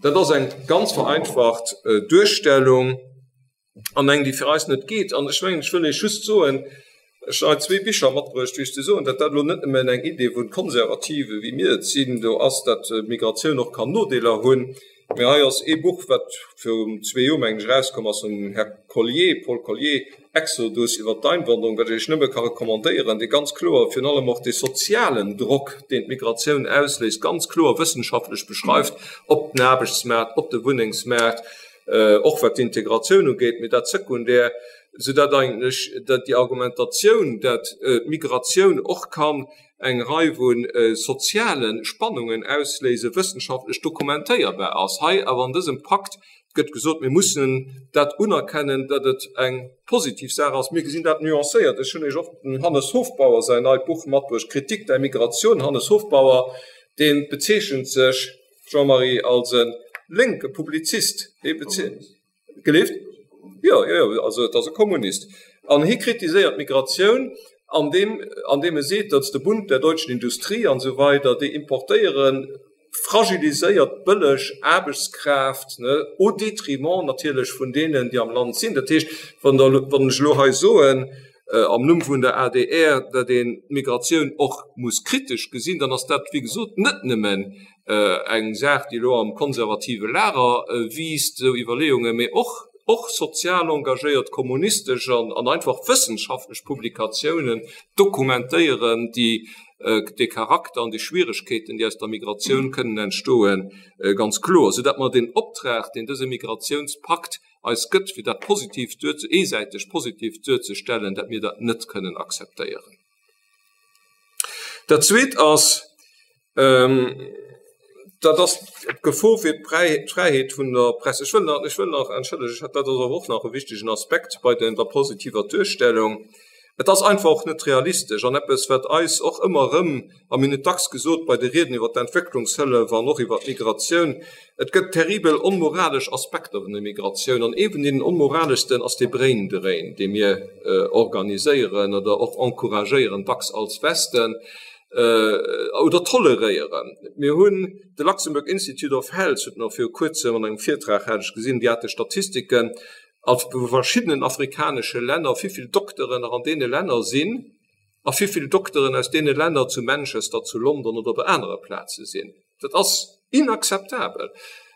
Speaker 1: Dat ass eng ganz vereinfacht Duerstellung. an eng, déi fir eis net geet. An ech mengen, ech wëll Iech just soen, ech hunn hei zwee Bicher matbruecht, fir Iech ze soen, datt dat elo net nëmmen eng Idee vun Konservative wéi mir et sinn do ass, datt Migratioun och kann Nodeeler hunn, mä hei ass ee Buch, wat virun zwee Joer, mengen ech, erauskomm ass vum Här Collier, Paul Collier, Exodus iwwert d'Einwanderung, wat ech Iech nëmme ka recommandéieren, dee ganz kloer virun allem och dee sozialen Drock, deen d'Migratioun ausléist, ganz kloer wëssenschaftlech beschreift op den Aarbechtsmaart, op de Wunnengsmaart, och wat d'Integratioun ugeet, mee dat sekundär, soudatt eigentlech dat déi Argumentatioun, dat d'Migratioun och kann eng Rei vu soziale Spannungen ausléisen, wëssenschaftlech dokumentéierbar ass. Hei awer an dësem Pakt gëtt gesot, mir mussen dat unerkennen, datt et eng positiv Saach ass. Mir gesinn dat nuancéiert. Ech hunn Iech och dem Hannes Hofbauer säin neit Buch matbruecht, Kritik der Migration. Hannes Hofbauer, dee bezeechent sech, Jean-Marie, als e lénke Publizist, hie gelift? Jo, jo, jo, also et ass e Kommunist. An hie kritiséiert d'Migratioun, an deem, an deem e seet, datt de Bund der deutschen Industrie an esou weider, déi importéiere fragiliséiert bëlleg Aarbechtskraaft, ne, au détriment natierlech vun deenen, déi am Land sinn. Dat heescht, wann Der, wann ech elo hei soen, am Numm vun der adr, datt een d'Migratioun och muss kritesch gesinn, dann ass dat, wéi gesot, net nëmmen eng Saach, déi elo am konservative Lager wiisst, esou Iwwerleeungen, mee och och sozial engagéiert kommunistesch an an einfach wëssenschaftlech Publikatiounen dokumentéieren déi de Charakter an déi Schwieregkeeten, déi aus der Migratioun kënnen entstoen, ganz kloer, soudatt mer deen Optrag, deen dëse Migrationspakt eis gëtt, fir dat positiv duer, eesäiteg positiv duerzestellen, dat mir dat net kënnen akzeptéieren. Dat Zweet ass, dat ass d'Gefor fir d'Fräiheet vun der Press. Ech wëll nach, ech wëll nach, entschëllegt, ech hat, dat ass awer och nach e wichtegen Aspekt bei der positiver Duerstellung, Et ass einfach och net realistesch an eppes, wat eis och ëmmer erëm, a mir hunn et dacks gesot bei de Rieden iwwert d'Entwécklungshëllef an och iwwert d'Migratioun, et gëtt terribel onmoralesch Aspekter vun der Migratioun an ee vun deenen onmoraleschsten ass dee Brain Drain, dee mir organiséieren oder och encouragéieren, dacks als Westen, oder toleréieren. Mir hunn de Luxembourg Institute of Health huet nach viru Kuerzem an engem Virtrag, hat ech gesinn, déi hate Statistiken, a verschiddenen afrikanesche Länner, wéivill Dokteren nach an deene Länner sinn a wéivill Dokteren aus deene Länner zu Manchester, zu London oder op anere Plaze sinn. Dat ass inakzeptabel.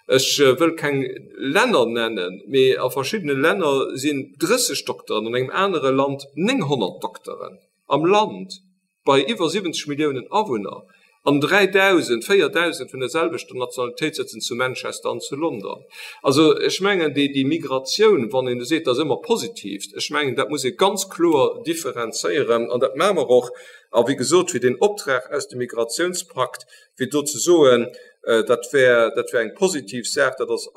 Speaker 1: Ech wëll keng Länner nennen, mee a verschiddene Länner sinn 30 Dokteren, an engem anere Land 900 Dokteren am Land. bei iwwer 70 Milliounen Awunner, an 3.000, 4.000 vun der selwechter Nationalitéit sëtzen zu Manchester an zu London. Also ech mengen, déi, déi Migratioun, wann een do seet, dat ass ëmmer positiv, ech mengen, dat muss ee ganz kloer differenzéieren an dat maache mer och. A wéi gesot, fir deen Optrag aus dem Migrationspakt, fir do ze soen, dat wär, dat wär eng positiv Saach, dat ass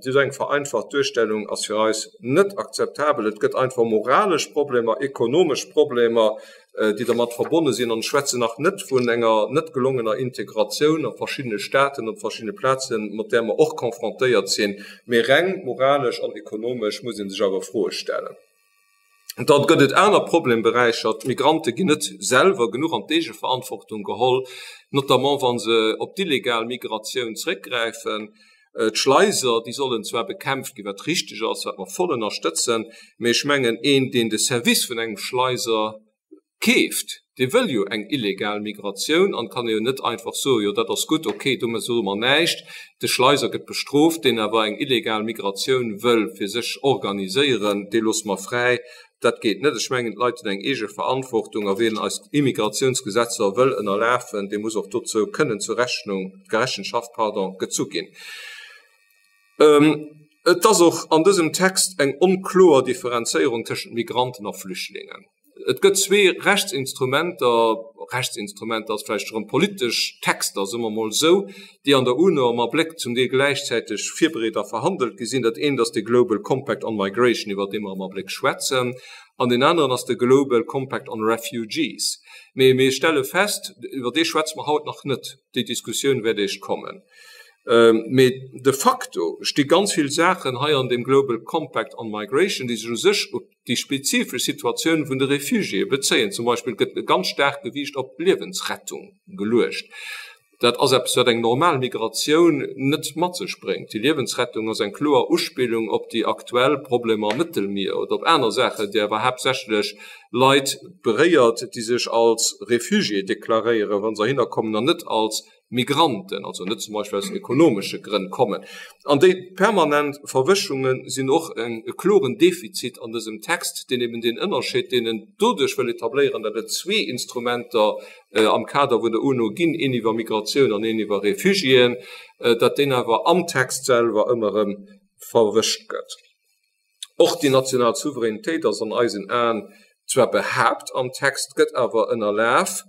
Speaker 1: esou eng vereinfacht Duerstellung ass fir eis net akzeptabel. Et gëtt einfach moralesch Problemer, ekonomesch Problemer, déi dermat verbonne sinn, an ech schwätzen nach net vun enger net gelongener Integratioun a verschiddene Staaten, op verschiddene Plazen, mat där mer och confrontéiert sinn, mee reng moralesch an ekonomesch muss ee sech awer Froe stellen. Dann gëtt et aner Problemberäicher. D'Migrante ginn net selwer genuch an d'Eegeverantwortung geholl, notamment wa se op d'illegal Migratioun zréckgräifen. D'Schleiser, déi sollen zwar bekämpft ginn, wat richteg ass, wat mer voll ënnerstëtzen, mee ech mengen, een, deen de Service vun engem Schleiser keeft, Dee wëll jo eng illegal Migratioun an et kann ee jo net einfach soen, jo dat ass gutt, okay, domat soe mer näischt. De Schleiser gëtt bestrooft, deen awer eng illegal Migratioun wëll fir sech organiséieren, dee loosse mer fräi. Dat geet net. Ech mengen, d'Leit hunn eng eege Verantwortung a wien eis Immigratiounsgesetzer wëll ënnerlafen, dee muss och dozou kënnen zur Rechnung, Rechenschaft, pardon, gezu ginn. Et ass och an dësem Text eng onkloer Differenzéierung tëschent Migranten a Flüchtlingen. Et gëtt zwee Rechtsinstrumenter, Rechtsinstrumenter ass vläicht erëm politesch Texter, soe mer emol esou, déi an der UNO am Abléck zum Deel gläichzäiteg virbereet a verhandelt gi sinn. Dat eent ass de Global Compact on Migration, iwwert dee mer am Abléck schwätzen, an deen aneren ass de Global Compact on Refugees. Mee mir stelle fest, iwwer dee schwätze mer haut nach net, déi Diskussioun wäert eréischt kommen. Mee de facto sti ganz vill Saachen hei an deem Global Compact on Migration, déi sech u sech op déi spezifesch Situatioun vun de Refugiéë bezéien. Zum Beispill gëtt e ganz staarkt Gewiicht op d'Liewensrettung geluecht. Dat ass eppes, wat eng normal Migratioun net mat sech bréngt. Déi Liewensrettung ass eng kloer Uspillung op déi aktuell Problemer am Mëttelmier oder op aner Saachen, déi awer haaptsächlech Leit beréiert, déi sech als Refugié deklaréieren, wa se heihinner kommen, an net als Migranten, also net zum Beispill aus ekonomesche Grënn kommen. An déi permanent Verwëschunge sinn och e kloren Defizit an dësem Text, deen eben deen Ënnerscheed, deen en doduerch wëll etabléieren, datt et zwee Instrumenter am Kader vun der UNO ginn, een iwwer Migratioun an een iwwer Refugiéen, datt deen awer am Text selwer ëmmer erëm verwëscht gëtt. Och déi national Souveränitéit ass an eisen Aen zwar behaapt am Text, gëtt awer ënnerlaf.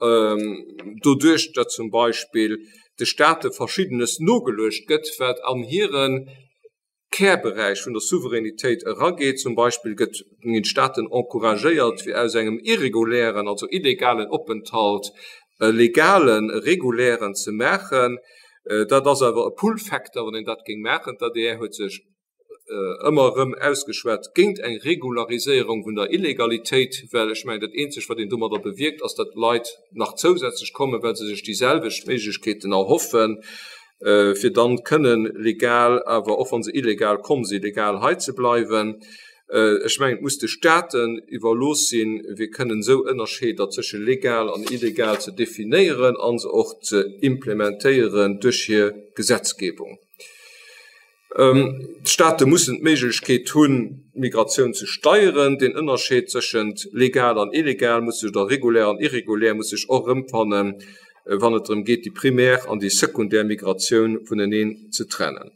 Speaker 1: doduerch datt zum Beispill de Staate Verschiddenes nogeluecht gëtt, wat an hire Kärberäich vun der Souveränitéit erageet. Zum Beispill gëtt ginn d'Staaten encouragéiert, fir aus engem irregulären, also illegalen Openthalt e legalen, e regulären ze maachen. Dat ass awer e Pull-Factor, wann een dat géing maachen. D'adr huet sech ëmmer erëm ausgeschwat géint eng Regulariséierung vun der Illegalitéit, well ech mengen, dat Eenzegt, wat een domadder bewierkt, ass, datt Leit nach zousätzlech kommen, well se sech déi selwecht Méiglechkeeten erhoffen, fir dann kënnen legal, awer och wa se illegal komm sinn, legal hei ze bleiwen. Ech mengen, et muss de Staaten iwwerlooss sinn, fir kënnen esou Ënnerscheeder tësche legal an illegal ze definéieren a se och ze implementéieren duerch hir Gesetzgebung. D'Staate mussen d'Méiglechkeet hunn, d'Migratioun ze steieren. Den Ënnerscheed tëschent legal an illegal muss sech, oder regulär an irregulär muss sech och erëmfannen, wann et drëm geet, déi primär an déi sekundär Migratioun vuneneen ze trennen.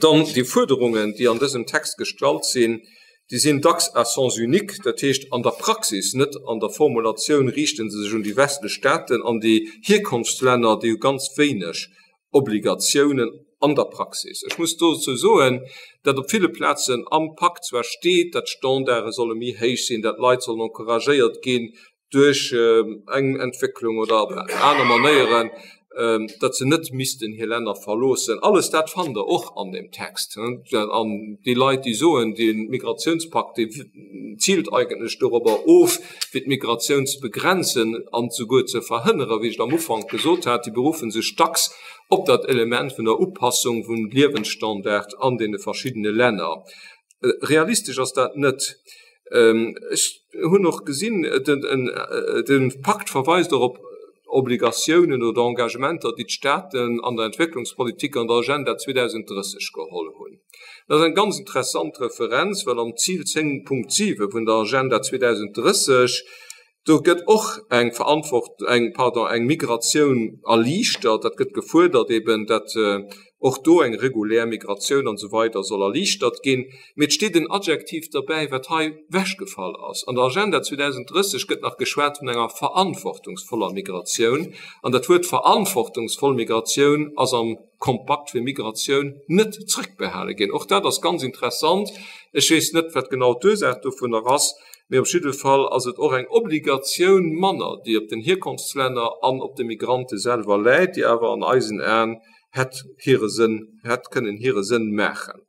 Speaker 1: Dann déi Fuerderungen, déi an dësem Text gestallt sinn, déi sinn dacks à sens unique, dat heescht an der Praxis, net an der Formulatioun, riichte se sech un déi westlech Staaten an déi Hierkonftslänner, déi hu ganz wéineg Obligatiounen an der Praxis. Ech muss dozou soen, datt op ville Plazen am Pak zwar steet, datt d'Standarde solle méi héich sinn, datt d'Leit sollen encouragéiert ginn duerch eng Entwécklung oder op aner Manéieren, datt se net missten hir Länner verloossen. Alles dat fannt Der och an deem Text. An déi Leit, déi soen, dee Migratiounspak, dee ziilt eigentlech dorobber of, fir d'Migratioun ze begrenzen an souguer ze verhënneren, wéi ech et am Ufank gesot hat, déi beruffen sech dacks op dat Element vun der Upassung vum Liewensstandard an deene verschiddene Länner. Realistesch ass dat net. Ech hunn och gesinn, de Pakt verweist och op Obligatiounen oder Engagementer, déi d'Staaten an der Entwécklungspolitik an der Agenda 2030 geholl hunn. Dat ass eng ganz interessant Referenz, well am Zil 10.7 vun der Agenda 2030, do gëtt och eng Verantwort-, eng, pardon, eng Migratioun erliichtert. Dat gëtt gefuerdert eben, datt och do eng regulär Migratioun an esou weider soll erliichtert ginn. Mee et steet en Adjektiv derbäi, wat hei wechgefall ass. An der Agenda 2030 gëtt nach geschwat vun enger verantwortungsvoller Migratioun. An dat Wuert verantwortungsvoll Migratioun ass am Kompakt fir Migratioun net zrëckbehale ginn. Och dat ass ganz interessant. Ech weess net, wat genau d'Ursaach dovunner ass, mee op jidde Fall ass et och eng Obligatioun manner, déi op den Hierkonftslänner an op de Migrante selwer läit, déi awer an eisen Aen hätt hire Sënn, hätt kënnen hire Sënn maachen.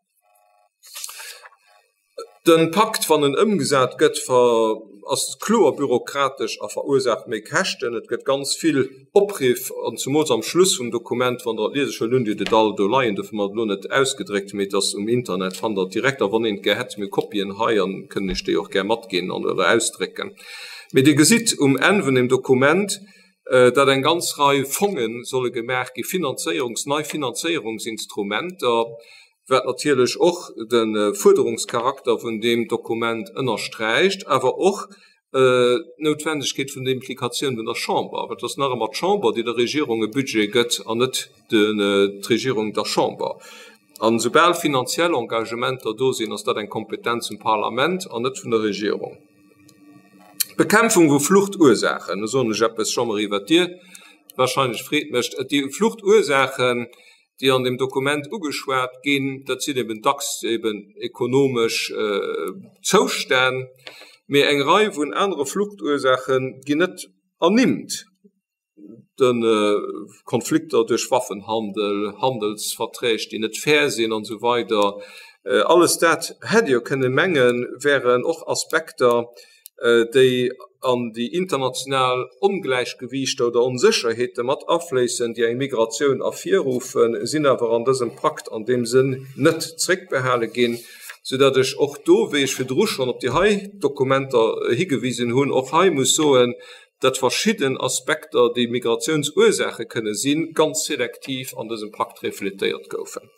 Speaker 1: De Pakt, wann en ëmgesat gëtt, ass kloer bürokratesch a verursaacht méi Käschten. Et gëtt ganz vill Opriff, an zumools am Schluss vum Dokument, wann Der et liese, ech huelen un, Dir hutt et all do leien, dofir hu mer et elo net ausgedréckt, mee et ass um Internet, fannt Der et direkt. A wann een et gär hätt, mir hu Kopien hei a kënnen Iech déi och gär matginn an oder ausdrécken. Mee Dir gesitt um Enn vun deem Dokument, datt eng ganz Rei Fonge solle gemaach gi, Finanzéierungs-, nei Finanzéierungsinstrumenter, wat natierlech och de Fuerderungscharakter vun deem Dokument ënnersträicht, awer och d'Noutwendegkeet vun der Implikatioun vun der Chamber, well et ass nach ëmmer d'Chamber, déi der Regierung e Budget gëtt an net d'Regierung der Chamber. An esoubal finanziell Engagementer do sinn, ass dat eng Kompetenz vum Parlament an net vun der Regierung. D'Bekämpfung vu Fluchtursaachen, do soen ech eppes, Jean-Marie, wat dir wahrscheinlech freet mécht, déi Fluchtursaachen, déi an dem Dokument ugeschwat ginn, dat sinn eben dacks eben ekonomesch Zoustänn, mee eng Rei vun anere Fluchtursaache ginn net ernimmt, de Konflikter duerch Waffenhandel, Handelsverträg, déi net fair sinn an esou weider. Alles dat, hätt ee jo kënne mengen, wären och Aspekter, déi an déi international Ongläichgewiichter oder Onsécherheete mat afléissen, déi eng Migratioun ervirruffen, sinn awer an dësem Pakt an deem Sënn net zréckbehale ginn, soudatt ech och do, wéi ech virdru schonn op déi hei Dokumenter higewisen hunn, och hei muss soen, datt verschidden Aspekter, déi Migratiounsursaache kënne sinn, ganz selektiv an dësem Pakt refletéiert goufen.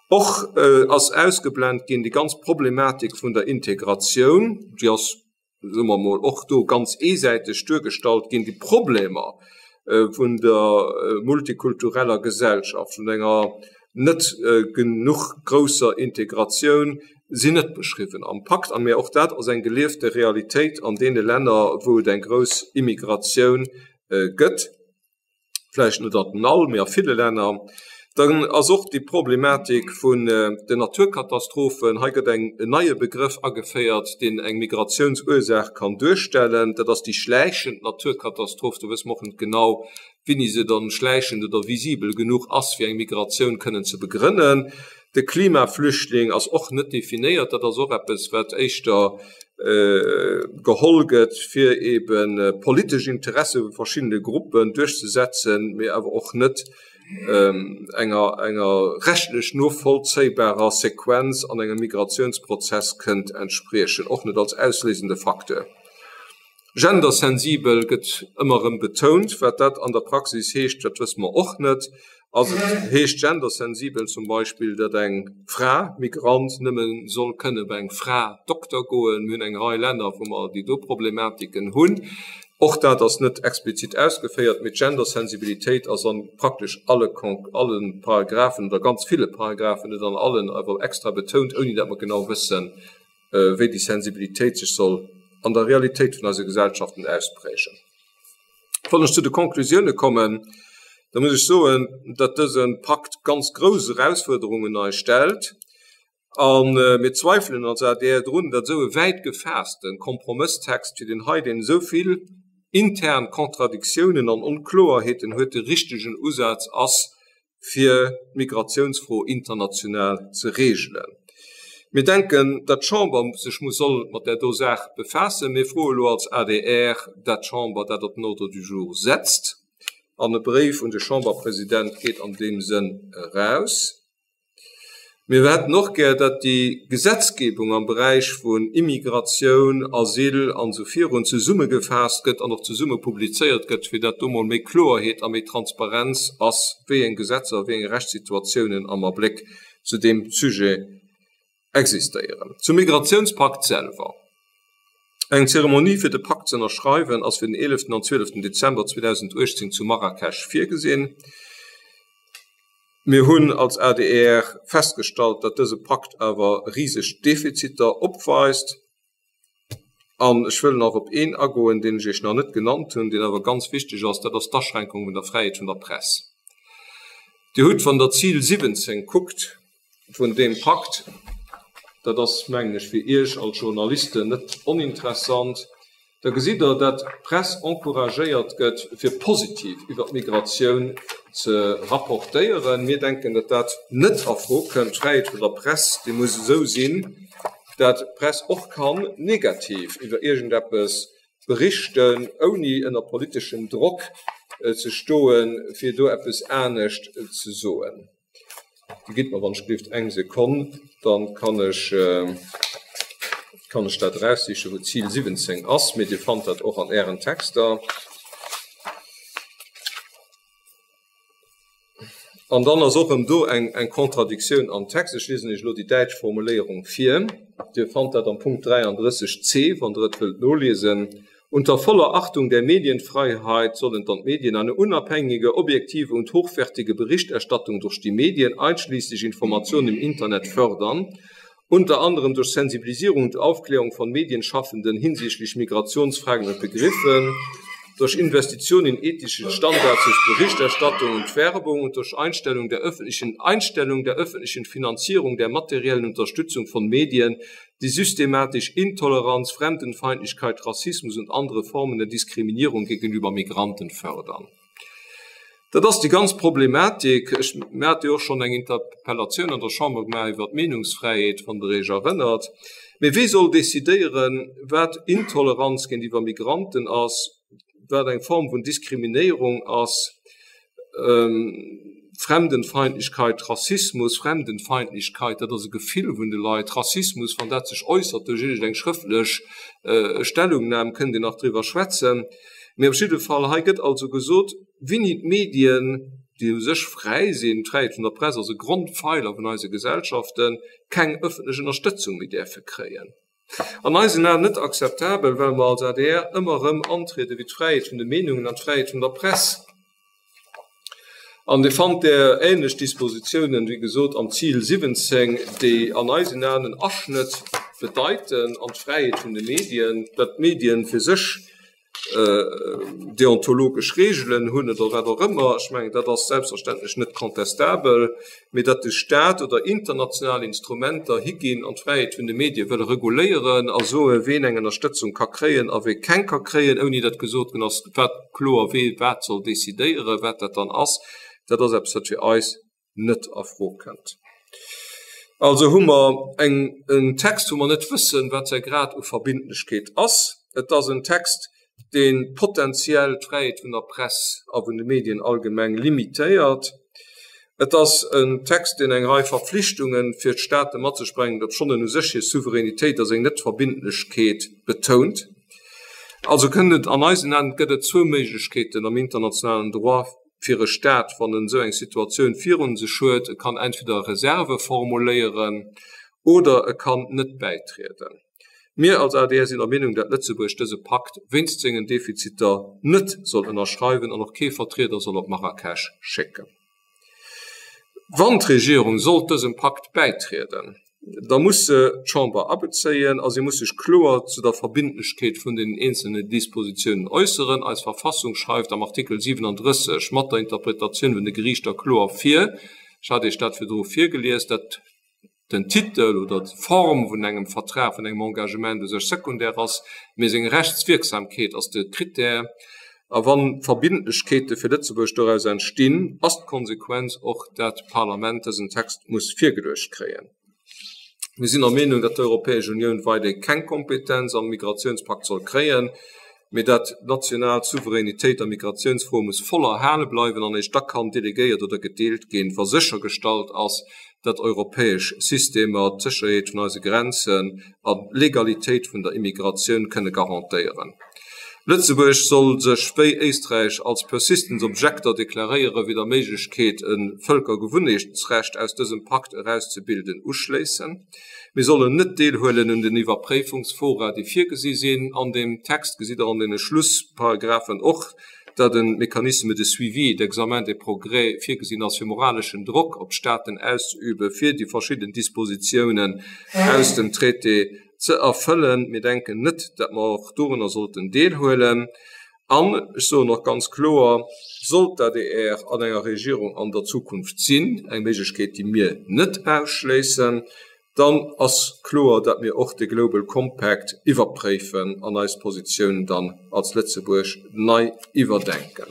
Speaker 1: Och ass ausgeblent ginn déi ganz Problematik vun der Integratioun, déi ass, soe mer emol, och do ganz eesäiteg duergestallt ginn, déi Problemer vun der multikultureller Gesellschaft, vun enger net genuch grousser Integratioun sinn net beschriwwen am Pakt. A mä och dat ass eng geliefte Realitéit an deene Länner, wou et eng grouss Immigratioun gëtt, vläicht net an all, mee a ville Länner. Dann ass och déi Problematik vun den Naturkatastrophen. Hei gëtt eng en neie Begrëff ageféiert, deen eng Migratiounsursaach kann duerstellen. Dat ass déi schläichend Naturkatastroph. Do wësse mer och net genau, wéini se dann schläichend oder visibel genuch ass, fir eng Migratioun kënnen ze begrënnen. De Klimaflüchtling ass och net definéiert. Dat ass och eppes, wat éischter geholl gëtt, fir ebe politesch Interesse vu verschiddene Gruppen duerchzesetzen, mee awer och net enger enger rechtlech novollzéibarer Sequenz an engem Migratiounsprozess kënnt entspriechen, och net als ausléisende Facteur. Gendersensibel gëtt ëmmer erëm betount. Wat dat an der Praxis heescht, dat wësse mer och net. Ass et, heescht gendersensibel zum Beispill, datt eng Fra, Migrant, nëmme soll kënne bei eng Fra Dokter goen? Mir hunn eng Rei Länner, wou mer déi do Problematiken hunn. Och dat ass net explizit ausgeféiert, mee d'Gendersensibilitéit ass a praktesch alle alle Paragraphen oder ganz ville Paragraphen, net an allen, awer extra betount, ouni datt mer genau wëssen, wéi déi Sensibilitéit sech soll an der Realitéit vun eise Gesellschaften ausprägen. Wann ech zu de Konklusioune kommen, da muss ech soen, datt dëse Pakt ganz grouss Erausfuerderungen eis stellt a mir zweifelen als adr drun, datt esou e wäit gefaasste Kompromësstext wéi deen hei, deen esou vill intern Kontradiktiounen an Onkloerheeten huet, de richtegen Usaz ass, fir d'Migratiounsfro international ze regelen. Mir denken, datt d'Chamber sech muss soll mat där do Saach befaassen. Mir froe elo als adr, datt d'Chamber dat op den Ordre du jour setzt, an e Bréif un de Chamberpresident geet an deem Sënn eraus. Mir hätten och gär, datt déi Gesetzgebung am Beräich vun Immigratioun, Asyl an esou virun zesummegefaasst gëtt an och zesumme publizéiert gëtt, fir datt do mol méi Kloerheet a méi Transparenz ass, wéi eng Gesetzer a wéi eng Rechtssituatiounen am Abléck zu deem Sujet existéieren. Zum Migrationspakt selwer. Eng Zeremonie fir de Pakt ze ënnerschreiwen ass fir den 11 an 12 Dezember 2018 zu Marrakesch virgesinn. Mir hunn als adr festgestallt, datt dëse Pakt awer riseg Defiziter opweist. An ech wëll nach op een agoen, deen ech Iech nach net genannt hunn, deen awer ganz wichteg ass, dat ass d'Aschränkung vun der Fräiheet vun der Press. Dir hutt, wann Der d'Zil 17 kuckt vun deem Pakt, dat ass, mengen ech, fir Iech als Journalisten net oninteressant, Da gesitt Der, dat d'Press encouragéiert gëtt, fir positiv iwwer d'Migratioun ze rapportéieren. Mir denken, datt dat net a Fro kënnt. D'Fräiheet vun der Press, déi muss esou sinn. dat d'Press och kann negativ iwwer iergendeppes berichten, ouni ënner politeschem Drock ze stoen, fir do eppes anescht ze soen. Gitt mer wann ech gelift eng Sekonn, dann kann ech kann ech dat eraussichen, wou d'Zil 17 ass, mee Dir fannt dat och an Ären Texter. An dann ass och erëm do eng eng Contradictioun am Text. Ech liesen Iech elo déi däitsch Formuléierung vir. Dir fannt dat am Punkt 33 c, wann Der et wëllt noliesen. Unter voller Achtung der Medienfreiheit sollen dann d'Medien eine unabhängige, objektive und hochwertige Berichterstattung durch die Medien, einschließlich Informationen im Internet, fördern unter anderem durch Sensibilisierung und Aufklärung von Medienschaffenden hinsichtlich Migrationsfragen und Begriffen, durch Investitionen in ethische Standards durch Berichterstattung und Werbung und durch Einstellung der öffentlichen Einstellung der öffentlichen Finanzierung der materiellen Unterstützung von Medien, die systematisch Intoleranz, Fremdenfeindlichkeit, Rassismus und andere Formen der Diskriminierung gegenüber Migranten fördern. Dat ass déi ganz Problematik. Ech, mir hate jo och schonn eng Interpellatioun an der Chamber gemaach iwwert d'Meenungsfräiheet, wann Der Iech erënnert. Mee wee soll decidéieren, wat Intoleranz géintiwwer Migranten ass, wat eng Form vun Diskriminéierung ass, Fremdenfeindlichkeit, Rassismus? Fremdenfeindlichkeit, dat ass e Gefill vun de Leit. Rassismus, wann dat sech äussert duerch iergendeng schrëftlech Stellungnam, kënnt een nach driwwer schwätzen. Mee op jidde Fall, hei gëtt also gesot, wéini d'Medien, déi u sech fräi sinn, d'Fräiheet vun der Press ass e Grondpfeiler vun eise Gesellschaften, keng ëffentlech Ënnerstëtzung méi däerfe kréien. An eisen Aen net akzeptabel, well mer als adr ëmmer erëm antriede fir d'Fräiheet vun de Meenungen an d'Fräiheet vun der Press. An Dir fannt där ähnlech Dispositiounen, wéi gesot, am Zil 17, déi an eisen Aen en Aschnëtt bedeiten an d'Fräiheet vun de Medien, datt d'Medien fir sech deontologesch Regeln hunn oder wat och ëmmer. Ech mengen, dat ass selbstverständlech net contestabel. Mee datt de Stat oder international Instrumenter higinn an d'Fräiheet vun de Medie wëlle reguléieren a soen, ween eng Ënnerstëtzung ka kréien a wee keng ka kréien, ouni datt gesot ginn ass, wat kloer wee wat soll decidéieren, wat dat dann ass, dat ass eppes, wat fir eis net a Fro kënnt. Also hu mer eng, en Text, wou mer net wëssen, wat säi Grad u Verbindlechkeet ass. Et ass en Text, dee potenziell d'Fräiheet vun der Press a vun de Medien allgemeng limitéiert. Et ass en Text, deen eng Rei Verpflichtunge fir d'State mat sech brengt, obschonn en u sech hir Souveränitéit a seng Netverbindlechkeet betount. Also kënnt et an eisen Aen, gëtt et zwou Méiglechkeeten am internationalen Droit fir e Stat, wann en esou eng Situatioun virun sech huet, E kann entweder Reserve formuléieren oder e kann net bäitrieden. Mir als adr sinn der Meenung, dat Lëtzebuerg dëse Pakt wéinst sengen Defiziter net soll ënnerschreiwen an och kee Vertrieder soll op Marrakesch schécken. Wann d'Regierung sollt dësem Pakt bäitrieden, da muss se d'Chamber abezéien a si muss sech kloer zu der Verbindlechkeet vun den eenzelne Dispositiounen äusseren. Eis Verfassung schreift am Artikel 37 mat der Interpretatioun vun de Geriichter kloer vir, ech hat Iech dat virdru virgelies, dat den Titel oder d'Form vun engem Vertrag, vun engem Engagement u sech sekundär ass, mee seng Rechtswierksamkeet ass de Kritär. A wa Verbindlechkeete fir Lëtzebuerg doraus entstinn, ass d'Konsequenz och, dat d'Parlament dësen Text muss virgeluecht kréien. Mir sinn der Meenung, datt d'Europäesch Unioun weider keng Kompetenz am Migrationspakt soll kréien, mee datt d'national Souveränitéit a Migratiounsfroe muss voll erhale bleiwen an eréischt da kann delegéiert oder gedeelt ginn, wa séchergestallt ass, datt europäesch Systemer d'Sécherheet vun eise Grenzen an d'Legalitéit vun der Immigratioun kënne garantéieren. Lëtzebuerg soll sech wéi Éisträich als persistence objector deklaréieren, wéi der Méiglechkeet e Vëlkergewunneechtsrecht aus dësem Pakt erauszebilden uschléissen. Mir sollen net deelhuelen un den Iwwerpréifungsfora, déi virgesi sinn. An deem Text gesitt Der an deene Schlussparagraphen och, datt e Mécanisme de suivi et d'examen des progrès virgesinn ass, fir moraleschen Drock op d'Staaten auszeüben, fir déi verschidden Dispositiounen aus dem Traité ze erfëllen. Mir denken net, datt mer och dorunner sollten deelhuelen. An ech soen och ganz kloer, Sollt d'ADR an enger Regierung an der Zukunft sinn, eng Méiglechkeet, déi mir net ausschléissen, dann ass kloer, datt mir och de Global Compact iwwerpréifen an eis Positioun dann als Lëtzebuerg nei iwwerdenken.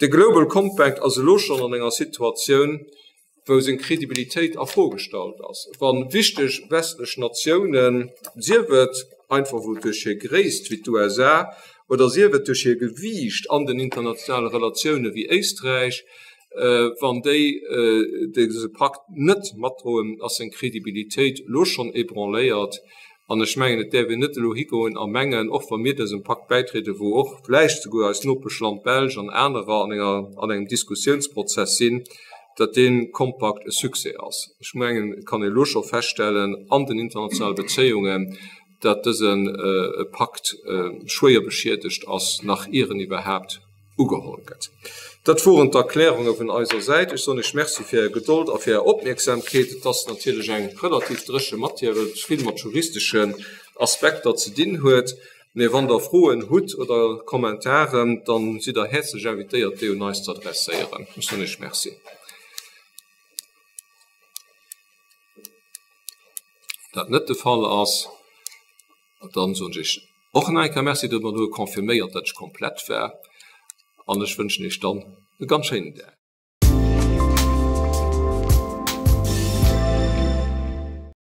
Speaker 1: De Global Compact ass elo schonn an enger Situatioun, wou seng Kredibilitéit a Fro gestallt ass, wa wichteg westlech Natiounen, sief et einfach wou duerch hir Gréisst wéi d'USA oder sief et duerch hir Gewiicht an den internationale Relatioune wéi Éisträich, wann déi dëse Pakt net matdroen, ass seng Kredibilitéit elo schonn ébranléiert. An ech mengen, et däerf een net elo higoen a mengen, och wa mir dësem Pakt bäitrieden, wou och vläicht souguer eist Nopeschland Belsch an anerer an enger, an engem Diskussiounsprozess sinn, datt dee Kompakt e Succès ass. Ech mengen, et kann een elo scho feststellen an den internationale Bezéiungen, datt dëse Pakt schwéier beschiedegt ass, nach ier en iwwerhaapt ugeholl gëtt. Dat woren d'Erklärunge vun eiser Säit. Ech soen Iech Merci fir Är Gedold a fir Är Opmierksamkeet. Et ass natierlech eng relativ dréche Matière, well et vill mat juristeschen Aspekter ze dinn huet. Mee wann Der Froen hutt oder Kommentaren, da sidd Der häerzlech invitéiert, déi un eis ze adresséieren. Ech soen Iech Merci. Dat net de Fall ass, dann soen ech Iech och nach eng Kéier Merci. Dir hutt mer elo confirméiert, datt ech komplett war. An ech wënschen Iech dann e ganz schéinen Dag.